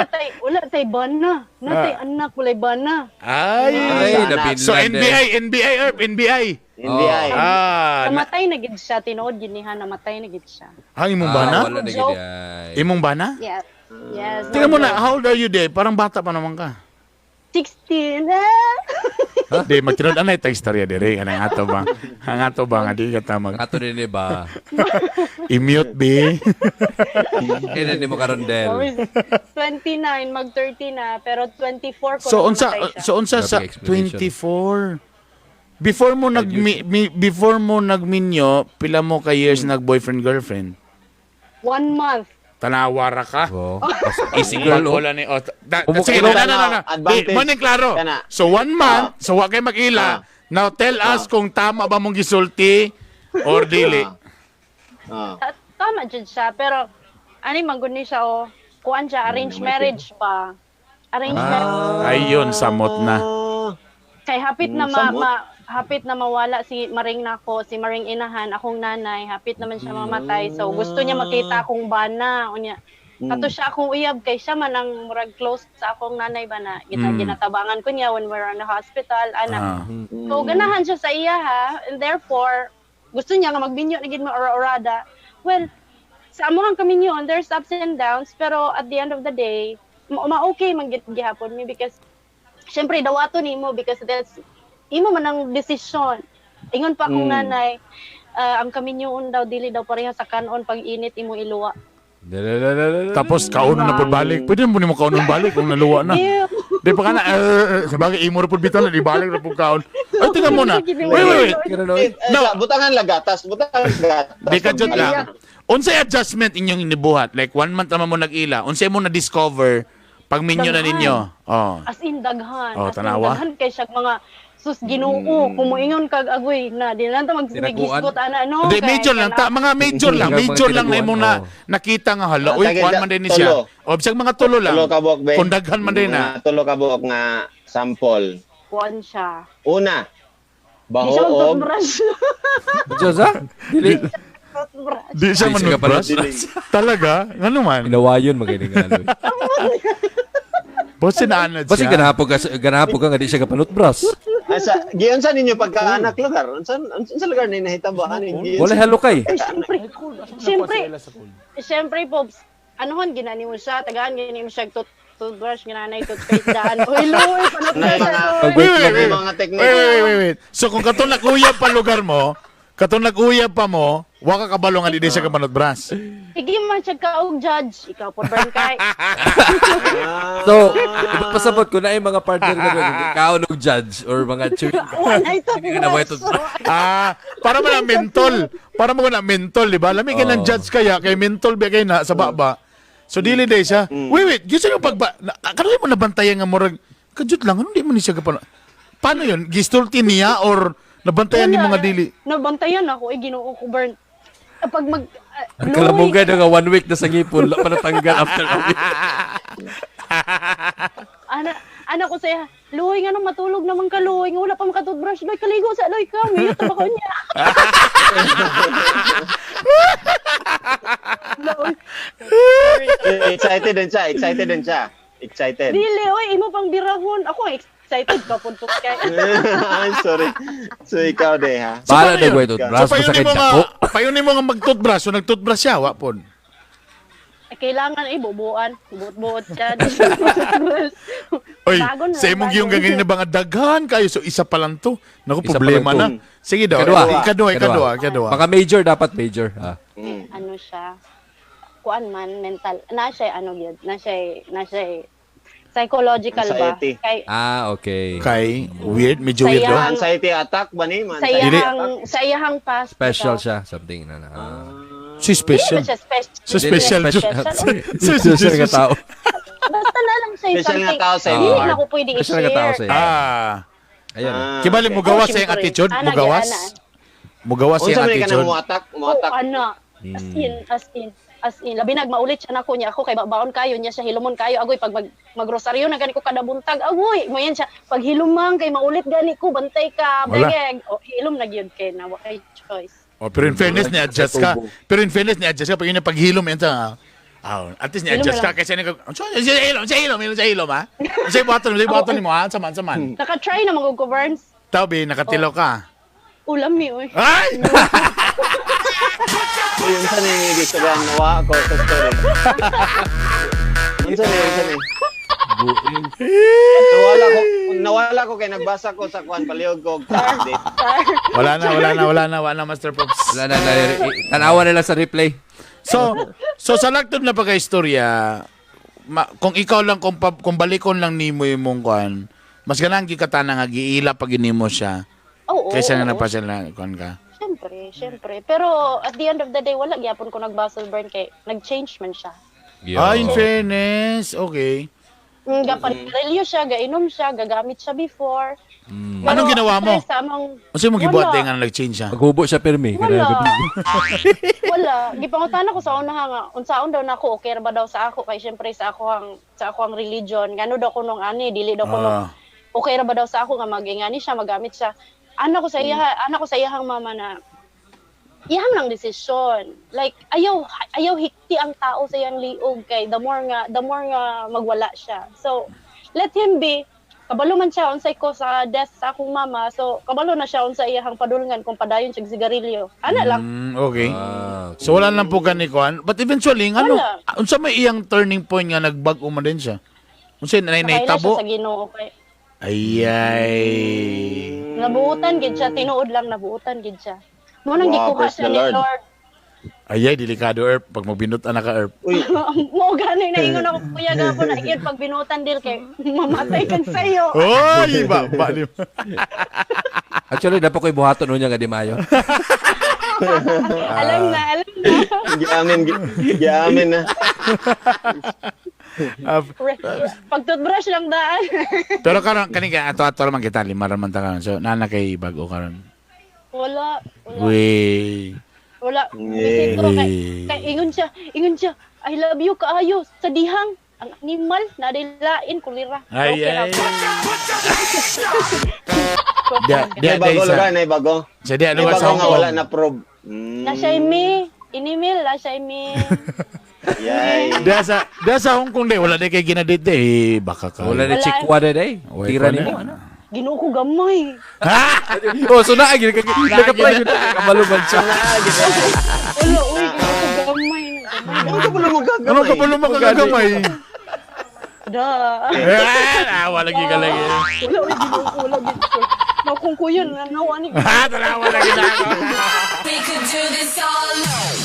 tay bana. Na tay anak, walay bana. Ay. Ay, Sa anak. nabinlan So eh. NBI, NBI, Erp, NBI. NBI. Ah, na, Namatay na gid siya, tinuod gid niya, namatay na gid siya. ang imong Ah, bana? wala na gid ay. Imong bana? Yes. Yes. Tingnan mo na, how old are you day? Parang bata pa naman ka. 16. Ah! Di, magtinud anay tag istorya dire. Anang ato ba? Ang ato ba nga di ka tamag. Ato din eh ba? I-mute be. Kailan ni mo karon, Del? Always 29, mag 30 na, pero 24 ko So na unsa namatay siya. so unsa sa Grabe explanation. 24 Before mo nag before mo nagminyo, pila mo ka years nag boyfriend girlfriend? One month. Tanawa ra ka. Oh. Easy girl, oh. Wala ni oh, Pumukilo. sige, na, na, na, na. Di, Advantage. mo ni klaro. Kana. So one month, so wa kay mag-ila. Now tell us kung tama ba mong gisulti or dili. Ah. Tama jud siya, pero ani man gud ni siya oh. Kuan siya, arranged marriage pa. Arranged marriage. Ayun, samot na. Kay hapit na Samot. hapit na mawala si Maring nako, si Maring Inahan, akong nanay, hapit naman siya mamatay. So gusto niya makita akong bana unya. Kato siya akong uyab kay siya man ang murag close sa akong nanay ba na ginatabangan ko niya when we're in the hospital ana. So ganahan siya sa iya ha, and therefore gusto niya nga magbinyo na gid mo ora-orada. Well, sa amuhang kaminyoon, there's ups and downs, pero at the end of the day, ma-okay man gid gihapon mi because syempre dawato nimo because that's imo man ang desisyon. Ingon pa akong nanay, ang kaminyoon daw dili daw pareha sa kanon pag init imo iluwa. Tapos kaunon na pud balik. Pwede mo nimo kaunon balik kung naluwa na. Di pa ka na sa bagay imo ra pud bitaw na di balik ra pud kaon. Ay tingnan mo na. Wait, wait, wait. No, butangan la gatas, butangan gatas. Di ka jud lang. Unsay adjustment inyong inibuhat? Like 1 month naman mo nag-ila. Unsay mo na discover pag minyo na ninyo? Oh. As in daghan. Oh, as in tanawa. daghan kay siya mga sus Ginoo, kumuingon kag agoy na di lang ta maghisgot ana no. Di major lang ta, mga major lang, major lang na imong na nakita nga hala, uy kuan man din ni siya. O bisag mga tulo lang. Tulo ka buok be. Kung daghan man din na. Tulo ka buok nga sample. Kuan siya. Una, baho og Diyosa? Dili. Di siya manutbrush? Talaga? Ngano man? Inawayon magaling nga ano. Basta naanad siya. Basta ganapo ka nga di siya kapanutbrush. Asa, giunsa ninyo pagkaanak lugar? Unsa lugar ni nahitabo ani? Wala halukay. Siyempre, Pops, anuhon ginani mo siya, tagaan ginani mo siya toothbrush, ginanay toothpaste daan. Uy, luoy, panutbrush. Wait, wait. So kung katong nag-uyab pa lugar mo, katong nag-uyab pa mo, wa ka kabalo nga di siya kapanutbrush. Sige man siya ka og judge, ikaw po burn kay. So, ipasabot ko na yung mga partner ko kaon og judge or mga chewing. Ah, para man ang mentol. Para mo na mentol, di ba? Lami kay ng judge kaya kay mentol ba kay na sa baba. So dili day siya. Wait, wait, gyud sa pagba karon mo nabantayan nga murag kajut lang ano di mo ni siya kapan. Paano yun? Gistulti niya or nabantayan ni mga dili? Nabantayan ako, eh Ginoo ko burn. Pag mag ang kalamugay na nga 1 week na sa ngipon, wala pa natanggal after a week. Ana ko saya, luoy nga nung matulog naman ka, luoy nga wala pa makatoothbrush, luoy kaligo sa luoy ka, may yuto ba ko niya? Excited din siya, excited din siya. Excited. Dili, oy, imo pang birahon. Ako excited ka po kay. Ay, sorry. So ikaw de ha. So, bahala na ko toothbrush. So payunin mo nga mag-toothbrush. So nag-toothbrush siya, wa pon. Kailangan ibubuan, buot-buot siya. Oy, sa imong giyong gangin na ba nga daghan kayo? So isa pa lang to. Naku, problema na. Sige daw. Ikadua. Baka major dapat major. Ha. Ano siya? Kuan man mental. Na siya ano gyud. Na siya psychological anxiety. Ba? Kay, okay. Kay weird, medyo weird do. Anxiety attack ba ni man? Sa iyahang past. Special siya, something na. Si special. So special. Si special nga tao. Basta na lang siya special nga tao sa iyong heart. Hindi na ko pwede i-share. Special nga tao sa iyong. Ayan. Kibali mo gawas sa iyong attitude? Mo gawas? Mo gawas sa iyong attitude? Mo attack? Ana. As in, labi nagmaulit siya nako niya ako kay baon kayo niya siya hilumon kayo agoy pag magrosaryo na gani ko kada buntag agoy mo yan siya pag hilumang kay maulit gani ko bantay ka begeg o hilom na gyud kay na wa kay choice. Oh, pero in fairness ni adjust ka. Pero in fairness ni adjust ka pag yun paghilom yan sa at least ni adjust ka kasi ni sa hilom ha. Sa buhaton nimo ha, saman. Naka-try na mga governs. Tabi nakatilaw ka. Ulam mi oy. Ay! Yun sa ni ibig sabihin, nawa ako sa story. Unsa ni? Nawala ko kay nagbasa ko sa kuan palihog ko update. Wala na Master Pops. Wala na, tanawa na lang sa replay. So sa lagtod na pagka-istorya, kung ikaw lang kung balikon lang nimo imong kuan, mas ganang gikatana nga giila pag inimo siya. Oo. Kaysa nga napasya na kuan ka. Siyempre. Pero at the end of the day, wala gyapon ko nagbasol burn kay nag-change man siya. Yeah. Ah, in fairness, okay. Gapanigarilyo siya, gainom siya, gagamit siya before. Mm. Anong ginawa mo? Unsa mo gibuhat din nga nag-change siya? Maghubo siya pirmi. Wala. Wala. Gipangutana ko sa una nga, unsaon daw nako, okay ra ba daw sa ako kay syempre sa ako ang religion. Ngano daw ko nung ani, dili daw ko nung okay ra ba daw sa ako nga magingani siya, magamit siya. Ana ko sa iya, ana ko sa iyahang mama na iyang lang desisyon. Like ayaw hikti ang tao sa iyang liog kay the more nga magwala siya. So let him be. Kabalo man siya unsay ko sa death sa akong mama. So kabalo na siya unsa iyang padulngan kung padayon siya sigarilyo. Ana lang. Okay. So wala lang po gani kuan. But eventually ano unsa may iyang turning point nga nagbag-o man din siya? Unsa nay naitabo? Sa Ginoo kay. Ayay. Nabuutan gid siya, tinuod lang nabuutan gid siya. Mo nang gikuha siya ni Lord. Ay, ay, delikado, Erp. Pag magbinot anak ka, Erp. Uy, Mo gani na ingon ako kuya gapon na gyud pag binutan dil kay mamatay kag sayo. Oy, ba, ba, di ba? Actually, dapat ko'y buhaton nun niya nga di mayo. Alam na, alam na. giamin, giamin na. Pag toothbrush lang daan. Pero karon kani ka ato-ato man kita lima ra man ta karon. So nana kay bag-o karon. Wala, wala. Wey. Wala. Yeah. Bisitro kay, kay ingon siya, I love you kaayo sa dihang ang animal na dilain kulira. Ay, Okay ra ay. po. Dia dia Nay bago sa lugar, nay bago. sa dia Nay lugar bago sa Hong nga wala Kong. na probe. Na siya mi, inimil, na siya mi. Yay. Dia sa Hong Kong de wala de kay ginadate de. Eh, baka ka. Wala na Wala. chikwa de day. Wala Tira pa ni mo na. ano. Ginoo ko gamay. Ha? Oh, so na gid nag-apply jud kabalo man siya. Wala, uy, ginoo ko gamay. Ano ka pala magkagamay? Ano ka pa lumakagamay? Da. Ah, wala gi ka lagi. Wala, uy, ginoo ko, wala gid ko. Nakong kuya, nanawa ni. Ha, tara wala gi na ako. We could do this all night.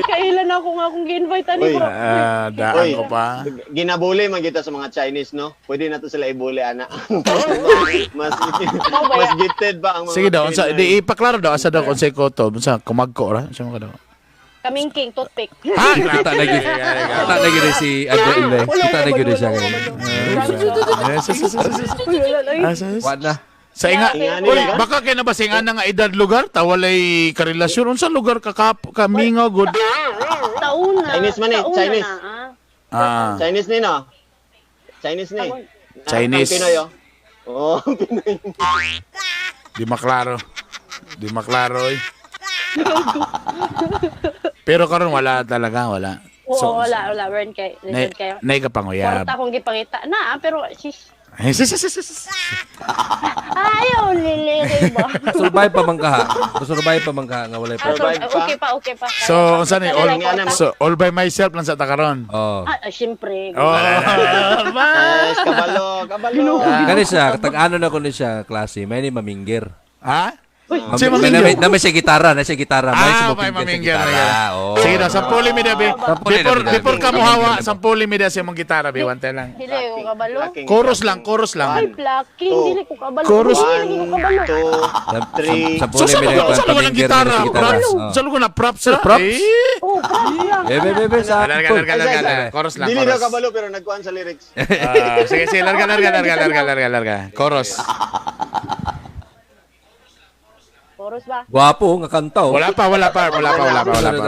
Kailan ako nga akong gi-invite ani Uy. ko. Ah, daan Uy. ko pa. Ginabuli man kita sa mga Chinese, no? Pwede na to sila ibuli, ana. Mas mas gifted ba ang mga Sige daw, unsa Pinoy? di ipaklaro daw asa daw kung say ko to, unsa kumagko ra, unsa man ka daw. Kamingking toothpick. Ha, Kita na gid. Kita na gid si Adele. Kita na gid siya. Uy, wala lagi. Wa na. Sa inga, Inga uy, nila. baka kay na ba sa inga na nga edad lugar, ta walay karelasyon unsa lugar ka kamingaw gud. Tauna. Chinese man eh, Tauna Chinese. na, ah. Ah. Chinese ni, no? Chinese ni. Chinese. Ang Pinoy, oh. Oh, Pinoy. Di maklaro. Di maklaro oy. Pero karon wala talaga, wala. Oo, wala, wala. Burn kay, Nay, listen kayo. nay ka panguyab. Kwarta akong gipangita na, ah, pero sheesh. Ay, sis, sis, sis, sis. Ayaw, lili ba? Survive pa man ka ha. Survive pa man ka nga walay Ah, pa. so, Survive pa? okay pa, okay pa. So, unsa ni all so all by myself lang sa takaron. Oh. Ah, ah, syempre. Oh. Yes, kabalo, kabalo. Kani siya, tag-ano na ko ni siya klase, may ni maminggir. Ha? Mam- Si may Maminggir. na may siya gitara, na siya gitara, may Ah, siya may mamingger mamingger. sa gitara. Oh. Sige daw, sampuli mi daw, be. Sampuli Before, daw, before ka daw. muhawa, sampuli mi daw sa imong gitara, be. Wante lang. Dili ko kabalo. Lacking. Chorus lang, chorus Ay, lang. plucking. Two. Dili ko kabalo. Chorus. Dili ko kabalo. 1, 2, 3. Sa So, sa puli, may lugar, sa lugar ng pamingger gitara. na siya gitara. Props. Oh. Sa lugar na props ra. Props. Eh. Oh, props lang. Eh, be, be, be, sa Larga, larga, larga, larga. Chorus lang, Dili daw chorus. kabalo pero nagkuhan sa lyrics. Ah, sige, sige, larga, larga, larga, larga, larga, larga. Chorus. Chorus ba? Gwapo nga kanta. oh. Wala pa, wala pa, wala pa, wala pa, wala pa.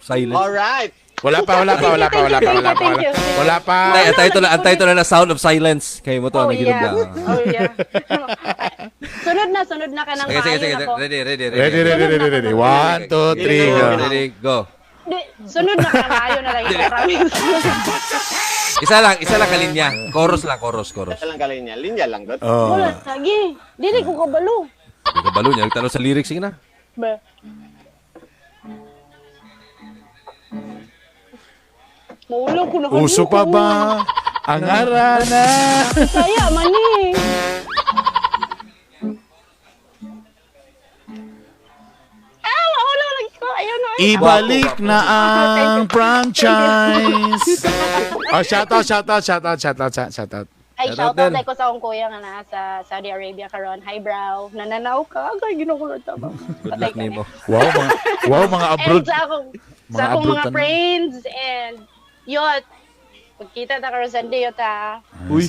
Silent. Alright. Wala pa, wala pa, wala pa, wala pa, wala pa. Thank you, thank you. Wala pa. Antay, antay ito na, antay ito na na sound of silence. Kay mo to, Oh, ang yeah. nagilog Oh, yeah. Sunod na ka ng Sige, sige, sige. maayo na ko. Ready, ready, ready. Ready, ready, ready, ready. 1, 2, 3, go. Ready, go. Di, sunod na ka ng maayo na lang. Promise. Isa lang kalinya. Chorus lang, chorus, chorus. Isa lang kalinya. Linya lang, God. Oh. Wala, lagi. Dili ko kabalo. Hindi ka balo niya. Nagtalo sa lyrics, sige na. Ba. Maulaw ko na Uso pa ba ang arana? Saya man eh. Ah, maulaw lagi ko. Ayaw na. Ibalik na ang franchise. Oh, shout out, shout out, shout out, shout out, shout out. Ay, Shout out shout out din. ko sa akong kuya nga naa sa Saudi Arabia karon. Hi, bro. Nananaw ka. Kay ginukulot ta ba? Good luck nimo. Wow, mga abroad. And sa akong Mga sa akong abroad mga tanan. friends and yot. Pagkita ta karon Sunday yot ah. Uy.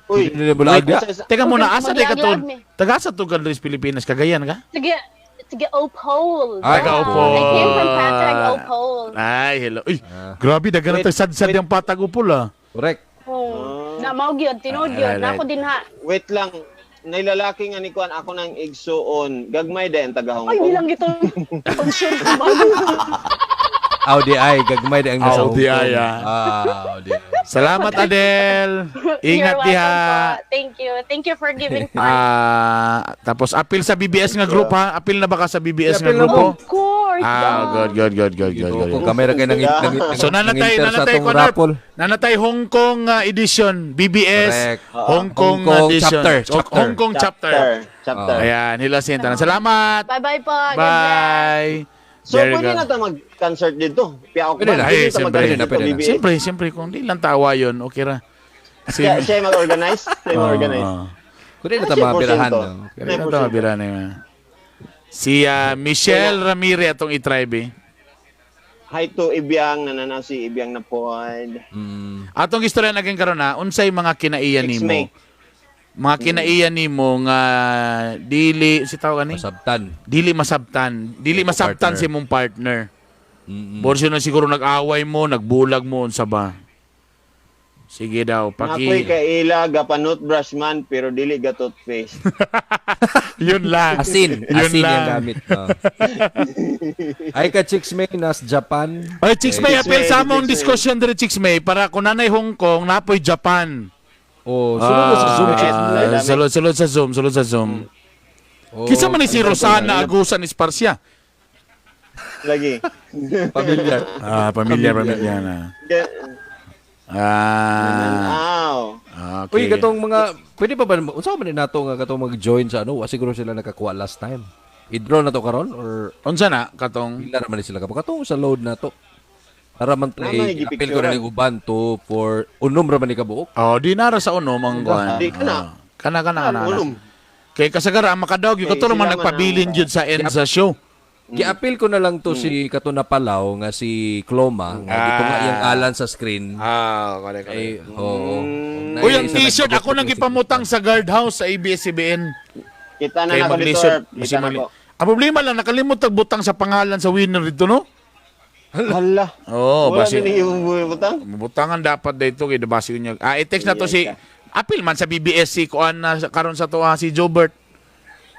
Uy. Hindi na bulaag wait, ya. Teka muna, asa di ka to? Maglaag-laag mi. Taga asa to ka sa Pilipinas? Cagayan ka? Sige, sige Opol. Ay, Taga Opol. I came from Patag Opol. Ay, hello. Uy, grabe, dagan na tayo sad-sad yung patag upol ah. Correct. Oh. Na mao gyud tinuod gyud Alright, na ako din ha. Wait lang. Nailalaki nga ni Kuan ako ng igsuon. Gagmay din taga Hong Ay, Kong. bilang gito. Sure ko ba? Audi ay gagmay di ang nasa Audi Hong Kong. ay, ah. Audi. Salamat, Adel. Ingat You're welcome diha. po. Thank you. Thank you for giving fun. Ah, tapos appeal sa BBS nga group ha. Appeal na ba ka sa BBS nga Appeal na grupo? Of course. Ah, good, good, good, good, good, good. Kung kamera kay nang So nanatay sa nanatay atong ko raffle. Nanatay Hong Kong edition, BBS Correct. Hong Kong, Hong Kong edition. chapter, So, chapter. Hong Kong chapter. Chapter. Ayan, hilasin tanan. Salamat. Bye-bye po. God bless. Bye. So, There you pwede go. na ta mag-concert dito. Piyaok Pwede ba? na. Ay, ta siyempre. mag-concert Pwede na, dito, pwede na. BBA. Siyempre, siyempre, kung di lang tawa yun, okay ra. Si, Siya, siya mag-organize. Siya mag-organize. Oo. Kundi na Ah, ta mabirahan. 100%. No? Kaya na tawa bira na yun. Si Michelle Ramirez atong i-tribe eh. Hi to Ibiang, nananaw si Ibiang na pod. Atong istorya naging karon na unsay mga kinaiya nimo? X-May. Mga kinaiya nimo nga dili si tawag ani? Masabtan. Dili masabtan. Dili Imo masabtan partner. si mong partner. Borsyo na siguro nag-away mo, nagbulag mo unsa ba? Sige daw, Ako'y paki. kaila, gapanutbrush man, pero dili ga toothpaste. Yun lang. Asin. Yun Asin lang. yung gamit. Oh. Ay ka Chicks May nas Japan. Ay, Chicks May, Chicks apel May, sa among Chicks May. discussion diri Chicks May para kung nanay Hong Kong, napoy Japan. Oh, sulod na sa Zoom Chicks May. Ah, sulod, sulod sa Zoom, sulod sa Zoom. Oh, Kinsa man ni si Rosana Agusan Esparcia? Lagi. Pamilyar. Ah, pamilya, pamilya na. Ah, Aw. okay. Uy, katong mga pwede pa ba unsa man ni nato nga katong mag-join sa ano? Wa siguro sila nakakuha last time. I-draw na to karon or Unsa na katong pila ra man ni sila ka katong sa load na to. Para man Tama, play, apil ko na gipicturean. ni uban 2 4 unom ra man ni kabuok. Oh, di nara sa unom ang kuan. Di ka na. Ah, Kana kana kana. Unom. Kay kasagara ang makadawag yung Kay kato man sila man nagpabilin ang- jud sa end sa show. Giapil ko na lang to si kato na Palaw nga si Cloma nga dito nga iyang alan sa screen. Ah, correct. Ay, oo. Uy, ang t-shirt ako nang gipamutang sa guardhouse sa ABS-CBN. Kita na Kay na ko dito, maglisod. Erp. Basi Kita na mali. ko. Ang problema lang nakalimot ang butang sa pangalan sa winner dito no? Hala. Oo, Wala basi. din yung butang. Butangan dapat dito kay basi niya. Ah, i-text na to si Apil man sa BBSC kuan na karon sa tuwa si Jobert.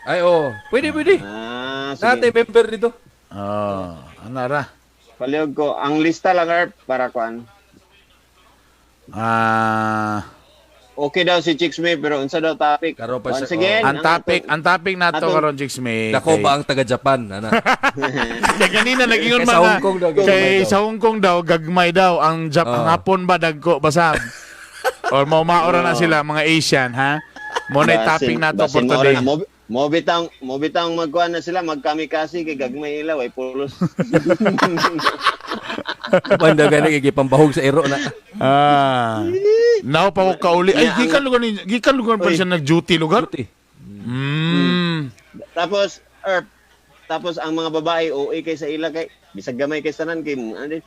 Ay, oo. Pwede, pwede. Ah, Natay sige. member dito. Oh, ano ra? Palihog ko. Ang lista lang, Erp, para kuan. Ah, Okay daw si Chicks May, pero unsa daw topic? Karon pa Once siya- again, ang topic, ang topic nato karon Jigs May. Dako ba ang taga Japan, ana? Kay kanina nagingon Kay man sa na Hong Kong daw, gagmay kay daw. sa Hong Kong daw gagmay daw ang Jap ang Oo. Hapon ba dagko basab. Or maura na sila mga Asian ha. Mo na topic nato for basin maura today. na. Mo bitang mo bitang magkuan na sila magkamikasi kay gagmay ila way pulos. Banda gani gipambahog sa ero na. Ah. Now pa ko kauli. Ay Yeah, gikan lugar ni gikan lugar pa Uy. siya nag-duty lugar. Duty. Tapos Erp, tapos ang mga babae OA kay sa ila kay bisag gamay kay sanan kay ano din.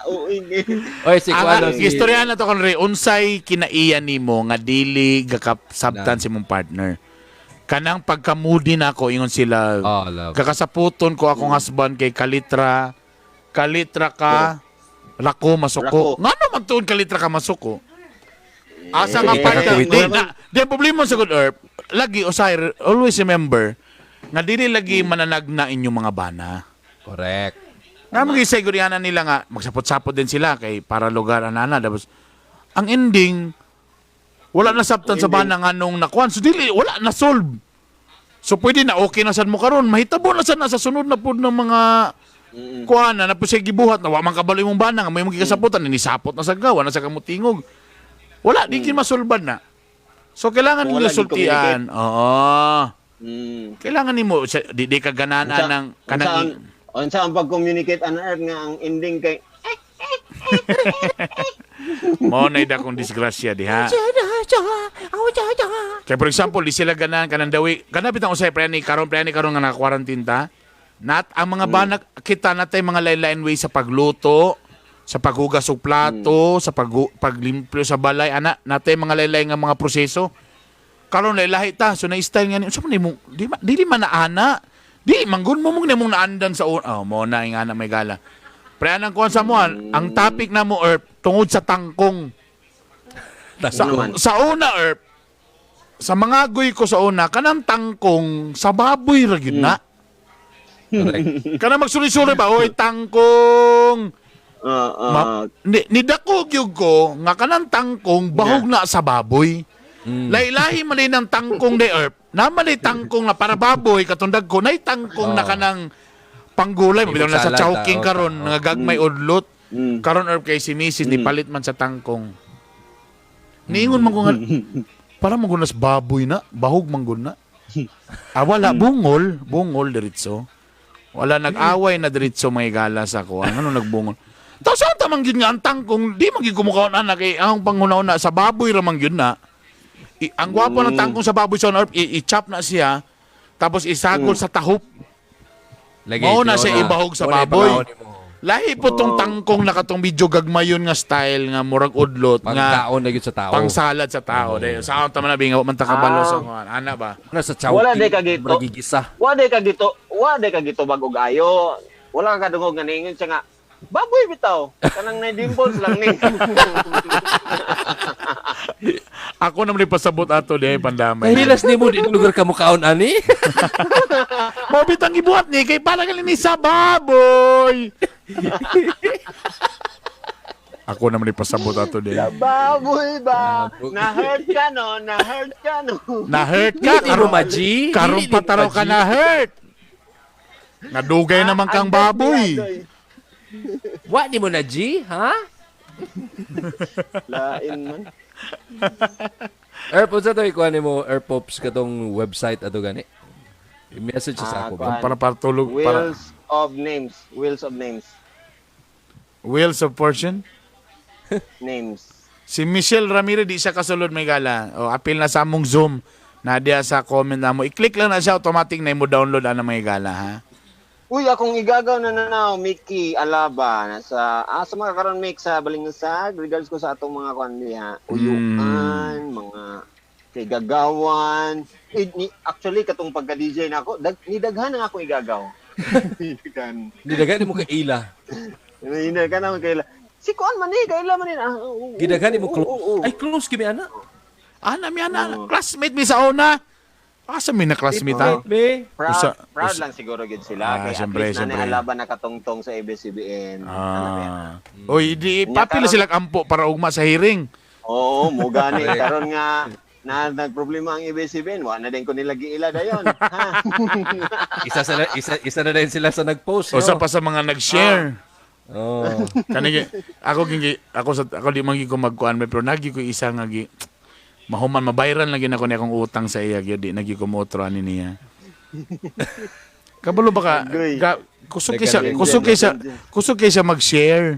OA kay. Oy, si Ang kuano si istorya na to kon Ray, unsay kinaiya nimo nga dili gakasabtan si mong partner. Kanang pagkamudi na ako ingon sila. Oh, love. Kakasaputon ko akong husband kay kalitra. Kalitra ka rako masuko. Rako. Ngano man tuod kalitra ka masuko? Asa nga Eh, partner kuwiti. di, na, di ang problema sa good earth, lagi usay always remember nga dili lagi mananagna inyong mga bana. Correct. Nga mag-isay guriana nila nga magsapot-sapot din sila kay para lugar anana tapos ang ending wala na sabtan sa bana nga nung nakuan so dili wala na solve. So pwede na okay na sad mo karon mahitabo na sad na sa sunod na pud ng mga kuan na na pud siya gibuhat na wa man kabalo imong bana nga may mga gikasapotan nisapot na sa gawa na sa kamutingog. Wala di kin masolban na. So kailangan Kung ninyo wala, di sultian. Oo. Kailangan nimo di, di ka ganahan ng Unsa kanang ang unsa ang pag-communicate an Erp nga ang ending kay Mao na akong disgrasya diha. Kaya for example, di sila ganahan kanang dawi. Kana bitang usay pre ni karon pre ni karon nga naka-quarantine ta. Nat ang mga banak kita natay mga lain-lain way sa pagluto, sa paghugas og plato, sa paglimpyo sa balay ana natay mga lain-lain nga mga proseso. Karon lahi ta so na style nga ni unsa man nimo di ma, dili man na ana. Di manggun mo mong nimong naandan sa oh mo na nga na may gala. Pre anang kuan sa mo ang topic na mo Erp tungod sa tangkong. Sa, Ano naman? sa una, Erp, sa mga agoy ko sa una, kanang tangkong sa baboy ra gyud na. Correct. Kanang magsuri-suri ba, oy tangkong. Ni dako gyud ko nga kanang tangkong bahog na sa baboy. Lailahi man din ang tangkong de Erp. Naman ni tangkong na para baboy katundag ko nay tangkong na kanang Panggulay, bitaw na sa Salad, Chowking oh, karon oh. nga gagmay udlot. Karon or kay si Mrs. Ni palit man sa tangkong. Niingon man ko nga para man nas baboy na, bahog man gud na. Ah, wala bungol, bungol diretso. Wala nag-away na diretso may gala sa ko. Ano nagbungol? Tapos saan man gyud nga ang tangkong di man gyud kumukaon ana kay ang panghuna-una sa baboy ra man gyud na. Ang gwapo ng tangkong sa baboy sa earth, i-chop na siya tapos isagol sa tahop. Lagi, Mao na tinuod siya ibahog sa Mao na baboy. ipakaon nimo. Lahi po tong tangkong nakatong medyo gagmayon nga style nga murag udlot nga Pangkaon na gyud sa tao. pangsalad sa tao. Dahil sa akong tama na binga man takabalo sa kuan. Ana ba? Ano sa Chowking. Wala day ka gito. Murag gigisa. Wa day ka gito, wa day ka gito bagog ayo. Wala ka kadungog nga niingon siya nga baboy bitaw. Kanang na dimples lang ni. Ako naman ipasabot ato di pandamay. Kahilas nimo di lugar ka mukaon ani. Mao bitang gibuhat ni kay para gali ni sa baboy. Ako naman ipasabot ato di. Baboy ba? Na-hurt ka no, na-hurt ka no. Na hurt ka Dili mo maji. karon Dili mo pataraw ka maji. na hurt. Nadugay naman kang baboy. Wa di mo na G, ha? Lain man. Erp, unsa to ikuha nimo Erp Pops katong website ato gani? I-message siya sa Ah, ako ba? kuan. Para para tulog para Wheels of names, wheels of names. Wheels of Fortune. Names. Si Michelle Ramirez di siya kasulod may gala. O apil na sa among Zoom. Na diya sa comment na mo. I-click lang na siya automatic na mo download ana may gala ha. Uy, akong igagaw na nanaw, Mickey Alaba nasa sa mga karon Mick sa Balingusag. Regards ko sa atong mga kuan diha. Uyuan, mga kay gagawan. Eh, ni, actually katong pagka DJ na ako, ni daghan ang ako igagaw. Daghan. Di daghan mo ka ila. Ni daghan ako kaila. Si kuan man ni, kaila man ni. Ah, oo, Gidaghan nimo oo, close. oo, oo. Ay close kimi ana. Ana mi ana classmate mi sa una. Asa mi na classmate ha? Me. Proud, proud lang siguro gid sila. Ah, Kay at siyempre, least na siyempre. Alaba nakatungtong sa ABS-CBN. Ano ba yan? Ah. Oy, di Nya, papila karon- sila ampo para ugma sa hearing. Oo, mo gani karon nga na nagproblema ang ABS-CBN, wa na din ko nila giila dayon. Ha? Isa isa na din sila sa nag-post. O sa no? pa sa mga nag-share. Oh. Kani ako gingi ako sa ako di man gyud ko magkuan pero nagi ko isa nga gi mahuman mabayran lagi na ko ni akong utang sa iya gyud di nagi ko mootro ani niya. Kabalo ba ka, Agoy. kusog kay siya Nagka- kusog kay siya kusog kay siya mag-share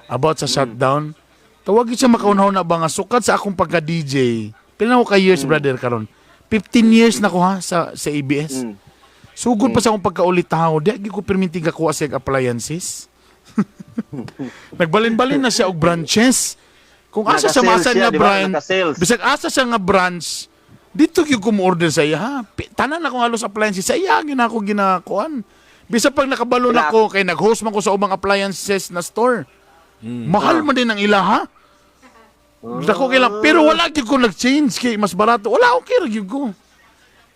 about sa shutdown. Tawag gyud siya makaunhaw na ba nga sukat sa akong pagka DJ. Pila na ko ka years brother karon? 15 years na ko ha sa ABS. Sugod pa sa akong pagkaulitaw, di gyud ko perminti gakuha sa appliances. Nagbalin-balin na siya og branches. Kung asa siya Naka-sales masa siya, nga di ba? branch, Naka-sales. bisag asa siya nga branch, dito gyud ko mo-order sa iya ha. Tanan akong halos appliances sa iya gyud ako ginakuan. Bisag pag nakabalo na ko kay nag-host man ko sa ubang appliances na store. Mahal man din ang ila ha. Dako kay lang pero wala gyud ko nag-change kay mas barato. Wala okay ra gyud ko.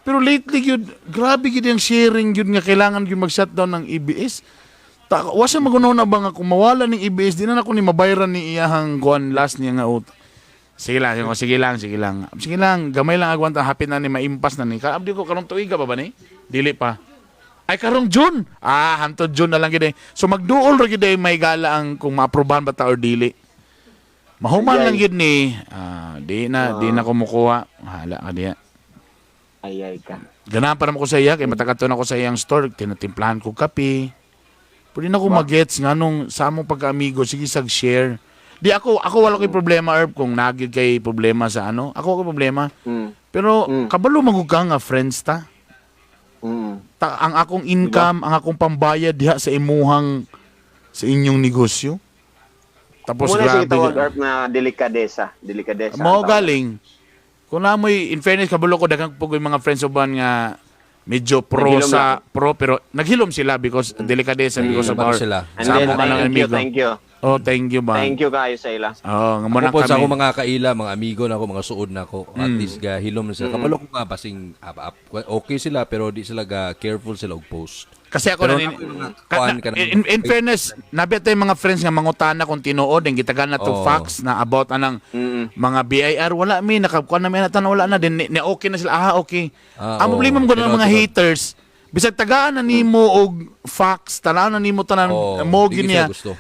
Pero lately gyud grabe gyud ang sharing gyud nga kailangan gyud mag-shutdown ng EBS. Ta wa siya magunaw na ba nga kung mawala ning EBS di na nako ni mabayran ni iyahang kuan last niya nga utang. Sige lang, sige, sige lang, sige lang. Sige lang, gamay lang agwanta hapit na ni maimpas na ni. Kaabdi ko karong tuiga pa ba ni? Dili pa. Ay karong June. Ah, hantod June na lang gid eh. So magduol ra gid eh, may gala ang kung maaprubahan ba ta or dili. Mahuman Ay, lang ay. gid ni. Ah, di na kumukuha. Hala ka diya. Ay ay ka. Ganahan pa naman ko sa iya kay matakaton ako sa iyang store, tinatimplahan ko kape. Pwede na ko magets nga nung sa among pagka-amigo, sige sag share. Di ako ako wala ko'y problema Herb kung nagid kay problema sa ano. Ako ako problema. Pero kabalo magug ka nga friends ta. Ta ang akong income, ang akong pambayad diha sa imuhang sa inyong negosyo. Tapos Muna siya grabe. tawag Erp na delikadesa. Delikadesa. Mao ang tawag. galing. Kung namoy in fairness kabalo ko daghang po ko yung mga friends uban nga medyo pro Naghilom sa pro pero naghilom sila because delikadesa because of Naghilom our sila. And sa then, amo ka ng thank you, amigo. thank you. Oh, thank you ba. Thank you kayo sa ila. Oh, nga mo Ako na po sa kami. akong mga kaila, mga amigo na ako, mga suod na ako. At least ga hilom na sila. Kabalo ko nga basing up, up, okay sila pero di sila ga careful sila og post. Kasi ako Pero na, na- mga kuan ka na- in fairness, nabi tayo mga friends nga mangutana kung tinuod ang gitagan na to Oo. facts na about anang mga BIR wala mi nakakuan na mi na wala na din ni, ni okay na sila ah okay. Ah, Ang oo. problema mo ng Tinuod, mga tinuod. haters, Bisag tagaan na nimo og facts, tanaw na nimo tanan Oh, mo di gini sila niya. gusto.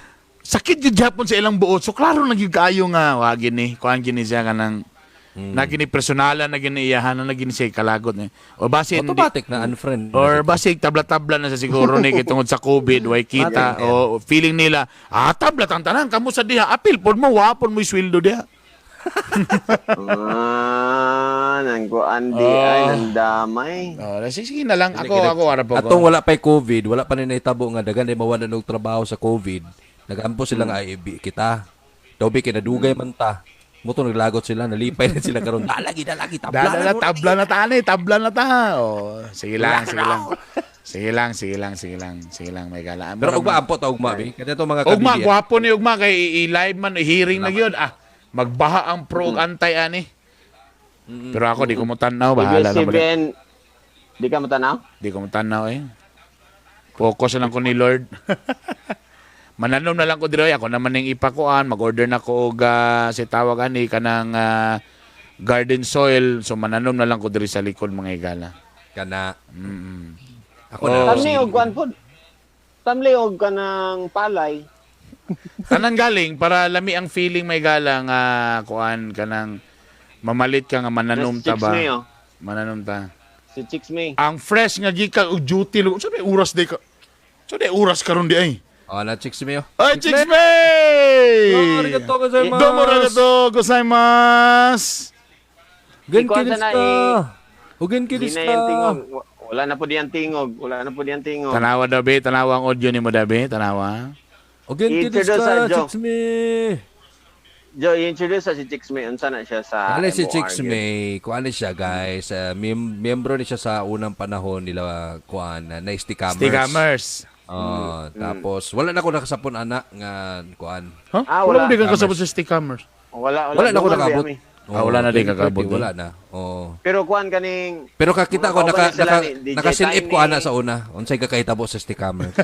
Sakit gyud japon sa ilang buot. So klaro na gyud kaayo nga wa gini, kuan gini siya kanang na gini personalan na gini iyahan na gini siya kalagot ni. O basin Automatic na unfriend. or basig tabla-tabla na sa siguro ni kay tungod sa COVID way kita o feeling nila tabla tang tanan kamo sa diha apil pod mo wapon mo sweldo diha. Ah, nangkuan di ay nandamay. Oh, sige na lang ako ako ara po. Atong wala pa'y COVID, wala pa ni nahitabo nga daghan ay mawala og trabaho sa COVID. Nagampo sila nga ay kita. Daw bi kay nadugay man ta. Muto naglagot sila, nalipay na sila karon. Dalagi, dalagi, tabla Dala na. na, tabla na ta ni, tabla na ta. Oh, sige lang, sige lang. Sige lang, sige lang, sige lang, sige lang may gala. Pero ugma ampo ta ugma bi. Kada to mga Ugma kabili. gwapo ni ugma kay i-live man i-hearing na gyud. Ah, magbaha ang pro ug anti ani. Pero ako di ko mo tan-aw, bahala na ba. ABS-CBN, di ka matanaw? Di ko mo tan-aw eh. Focus na lang ko ni Lord. Mananom na lang ko diri ako naman ning ipakuan, mag-order na ko og si tawag ani kanang garden soil, so mananom na lang ko diri sa likod mga higala. Kana. Ako Oh. na. Tamli og kuan pod. Tamli og kanang palay. Tanan galing para lami ang feeling may gala nga kuan kanang mamalit ka nga mananom ta Chicks ba. May, oh. Mananom ta. Si Chicks May. Ang fresh nga gikan og duty lo. Sa may oras di ka. Sa may oras karon di ay. Oh, na chicks me. Ay, Chicks May! Oh, arigato gozaimasu. Domo arigato gozaimasu. Genki Ikaw desu na, ka. eh. O genki Di desu na ka. yung tingog. Wala na po diyan tingog. Wala na po diyan tingog. Tanawa daw be, tanawa ang audio nimo daw be, tanawa. O genki desu I-introduce ka, sa Joe. chicks me. Joe, i-introduce sa si Chicks May. Unsa na siya sa Ano si MOR Chicks gyud. May, kuan ni siya guys, miyembro ni siya sa unang panahon nila kuan na Stickamers. Stickamers. Oh, tapos wala na ko nakasapon ana nga kuan. Huh? Ah, wala wala. mo di kang kasabot sa Stickamers. Wala, wala. Wala na ko Dungan, nakabot. be, ami. Ah, wala na di 2030, kakabot, eh. Wala na. Oh. Pero kuan kaning Pero kakita ko Mga naka kauban sila naka ni DJ nakasilip ko Tiny. ana sa una. Unsay kakahitabo sa Stickamers.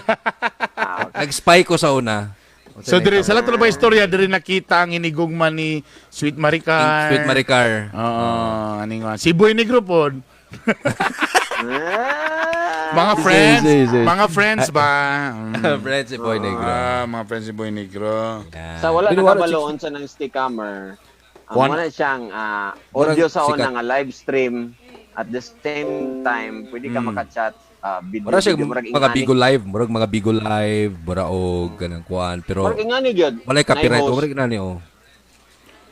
Ah, okay. Nag-spy ko sa una. Unsay So dire nahitabo. sa lahat ba istorya dire nakita ang inigugma ni Sweet Maricar. Sweet Maricar. Oo, aning nga. Si Boy Negro pod. Ah, Mga friends, Si, si, si. mga friends ba? Friends si Boy Negro. Ah, mga friends si Boy Negro. Yan. Sa wala Pero wala, nakabalo Chicks- unsa ng Stickammer. Ang Kuan- wala siyang audio sa Sikat. una nga live stream at the same time pwede ka maka-chat video, Mura siya video, murag mga ingani. Bigo live, murag mga Bigo live, mura og ganang kuan, pero Murag ingani gyud. walay copyright, Nay host. murag nani oh.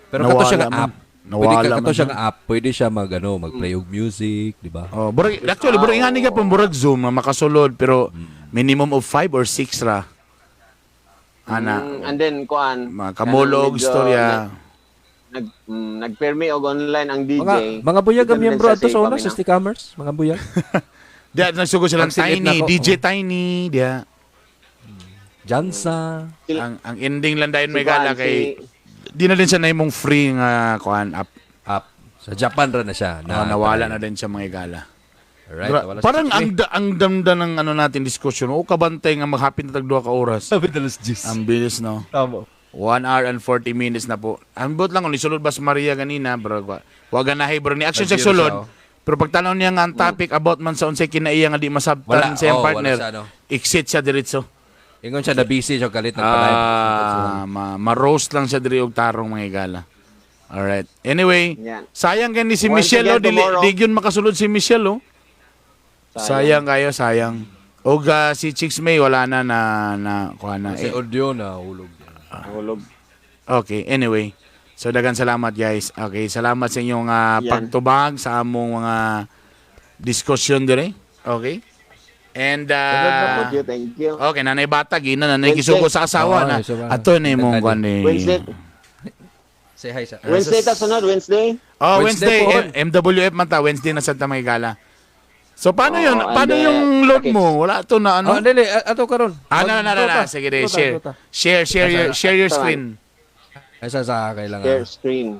Pero kato siya nga Nawala man. app. Pwede Nawala ka kato man siya nga app, pwede siya mag ano, mag-play og music, di ba? Oh, burag actually burag ingani ka pong burag Zoom nga makasulod pero minimum of 5 or 6 ra. Ana, And then kuan mga kamulog kanang medyo istorya. Nagpermi og online ang DJ. Mga buyag ang Dito na miyembro siya ato sa una sa ipaminaw. Stickamers, mga buyag. Diya nagsugo silang Pagsilip Tiny, na ako, DJ oh. Tiny, diya. Jansa. Ang ending lang dayon Si may gala kuan, kay si- di na din siya na imong free nga kuan app. App. Sa Japan ra na siya. Na, nawala na din siya mga gala. Alright, nawala si Parang Chicks ang May. ang damda ng ano natin discussion. O kabantay nga maghapin na tag duha ka oras. Sabi na las Diyos. Ang bilis no. Tama. 1 hour and 40 minutes na po. Ang buot lang kung isulod ba si Maria ganina, bro. Wa ganahi bro ni action sa Nag-zero sulod. siya, oh. Pero pagtanaw niya nga ang topic about man sa unsay kinaiya nga di masabtan Wala, sa iyang oh, wala partner. siya, no? Exit siya diretso. Ingon siya na busy siya kalit nagpalive. Ah, ma-roast lang siya diri og tarong mga igala. Alright. Anyway, Yan. sayang gani si Once Michelle oh, again dili tomorrow. di gyud makasulod si Michelle oh. Sayang kayo, sayang. Og si Chicks May wala na na na kuha na. Sa Eh, audio na hulog. Hulog. okay, anyway. So dagan salamat guys. Okay, salamat sa inyong Yan. pagtubag sa among mga diskusyon dire. Okay? And Thank you, thank you. okay, nanay bata gina nanay Wednesday. kisugo sa asawa Oo, na. isa ba? Ato na imong kuan ni. Wednesday. Say hi sa. Wednesday ta sunod, Wednesday. Oh, Wednesday, Wednesday po. MWF man ta, Wednesday na Santa May Gala. So paano Oo, 'yun? and Paano then, yung load okay. mo? Wala to na ano? Oh, dili, ato karon. Ah, na, na, na, na. Mag- Sige, di, Go ta, share. go ta. Share, share your, share your screen. Ay sa sa kailangan. Share screen.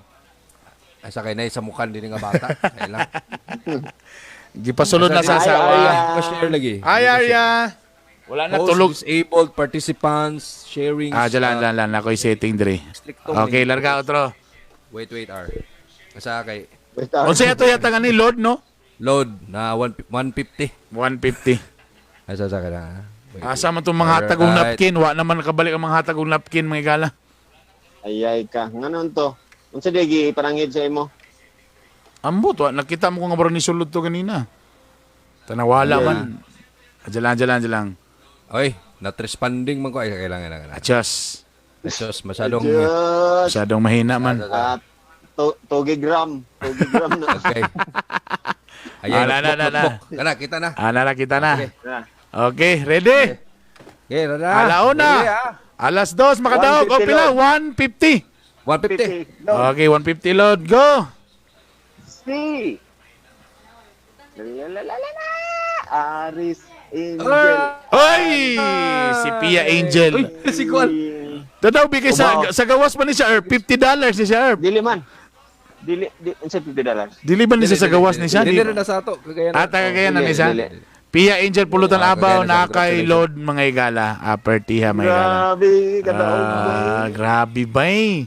Ay sa kay nay sa mukhan din nga bata. Kailang. Gipasulod na sa Ay, asawa. ay, ay. Pa-share lagi. Ay, Arya. Wala na Host, tulog. disabled participants sharing. Ah, dyan lang, lang. Ako'y setting dire. Stricto. Okay, larga otro. Wait, wait, R. Sa kay Wait, ah. Unsa yato yata nga ni Lord, no? Load na 150. 150. Ay, sa ka na. Wait. Asa man itong mga hatag og Alright. napkin? Wa naman nakabalik ang mga hatag og napkin, mga higala. Ayay ka. Nganon to? Unsa di giparangid sa imo? Ambot, wa. Nakita mo ko nga baron ni sulod to ganina. Tanawala Yeah. man. Diyan lang, diyan lang, diyan lang. Oy, not responding man ko. Ay, kailangan na. Adjust. Diyos, masyadong... Diyos. Masyadong mahina man. Ah, 2 gram. 2 gram na. Okay. Ayan, Ah, na, na, na, na. Kana, kita na. Ah, na, kita na. Okay. Na. Okay, ready? Okay, rada. Alauna. Ready, ah. 2:00, makadaog. O 150 pila? 150. 150. 50. No. Okay, 150 load. Go! C. La la la la la. Aris Angel. Oy! Si Pia Angel. Uy, si Kuan. Tadaw, bigay sa, Umaw. sa gawas pa ni siya, Erp. $50 ni siya, Erp. Dili man. Dili, di, unsa $50? Dili ba ni siya sa gawas ni siya? Dili Di rin na sa ato. Kagaya na. Ah, taga kaya na Dili, ni siya. dili. Pia Angel Pulutan Ah, Abaw kagaya na na siya. kay Congratulations. load mga igala. Apertiha mga igala. Grabe, kadaog. Ah, grabe ba eh.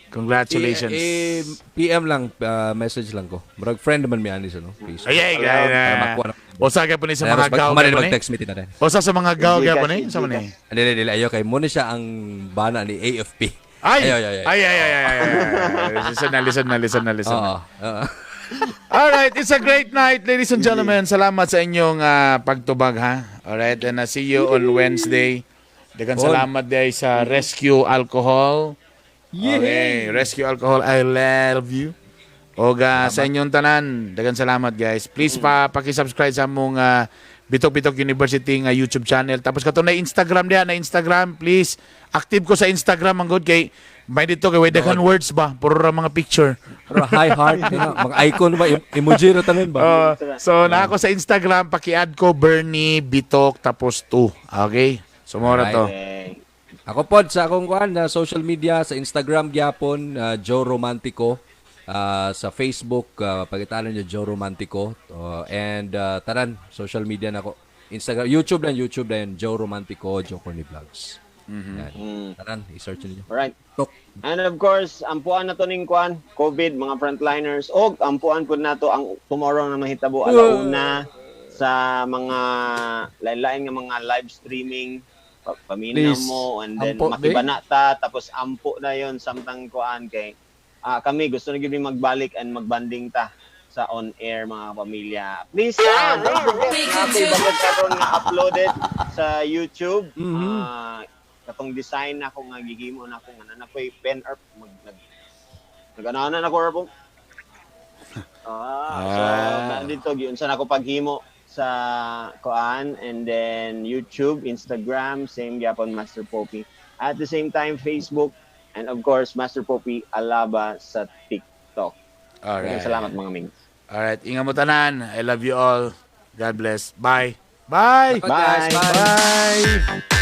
Congratulations. Eh, PM lang, message lang ko. Murag friend naman mi ani sa no. Facebook. Ay, ay, ay, Para ay. makuha na. Usa ka po ni sa mga gaw Kumari ka po ni. mag-text meeting na rin. Usa sa mga gaw ka po ni. Gcash, Sa man ni. Dili, dili, ayo kay mo ni siya ang bana ni AFP. Ay! Ayo, ayo, ayo. Ay, ay, ay, ay, ay, ay. Listen na, listen na, listen na, listen na. Oo. Oo. Alright, it's a great night, ladies and gentlemen. Salamat sa inyong pagtubag, ha? Alright, and see you on Wednesday. Daghang Bon. salamat day sa Rescue Alcohol. Okay, Rescue Alcohol, I love you. Oga sa inyong tanan, daghang salamat guys. Please pa paki-subscribe sa among Bitok Bitok University nga YouTube channel. Tapos kato na Instagram diha na Instagram, please. Active ko sa Instagram ang good kay may dito kay way daghan words ba, puro ra mga picture. Pero high heart, mga icon ba, emoji ra tanan ba? So na ako sa Instagram, paki-add ko Bernie Bitok tapos 2. Okay? So mo ra to. Okay. Ako pod sa akong kuan na social media sa Instagram gyapon Joe Romantico. Sa Facebook pagitanan niyo Joe Romantico. And tanan social media nako. Instagram, YouTube lang Joe Romantico, Joe Corny Vlogs. Yan. Tanan, i-search niyo. Alright. Tok. And of course, ampuan na to ning kuan, COVID, mga frontliners, og ampuan pud nato ang tomorrow na mahitabo alauna sa mga lain-lain nga mga live streaming. Paminaw Please. mo and then Ampo, makibana ta tapos ampo na yon samtang kuan kay kami gusto na gyud mi magbalik and magbanding ta sa on air mga pamilya. Please don't forget na ako'y bagod karon nga uploaded sa YouTube. Katong design na ako nga gihimo na ako nga na ako'y pen art mag nag naganahan na ako po. So nandito gyud sa nako paghimo sa koan and then YouTube, Instagram, same gyapon Master Poppy. At the same time Facebook and of course Master Poppy Alaba sa TikTok. Alright. Salamat mga mings. Alright, ingat mo tanan. I love you all. God bless. Bye. Bye. Bye, guys. Bye. Bye.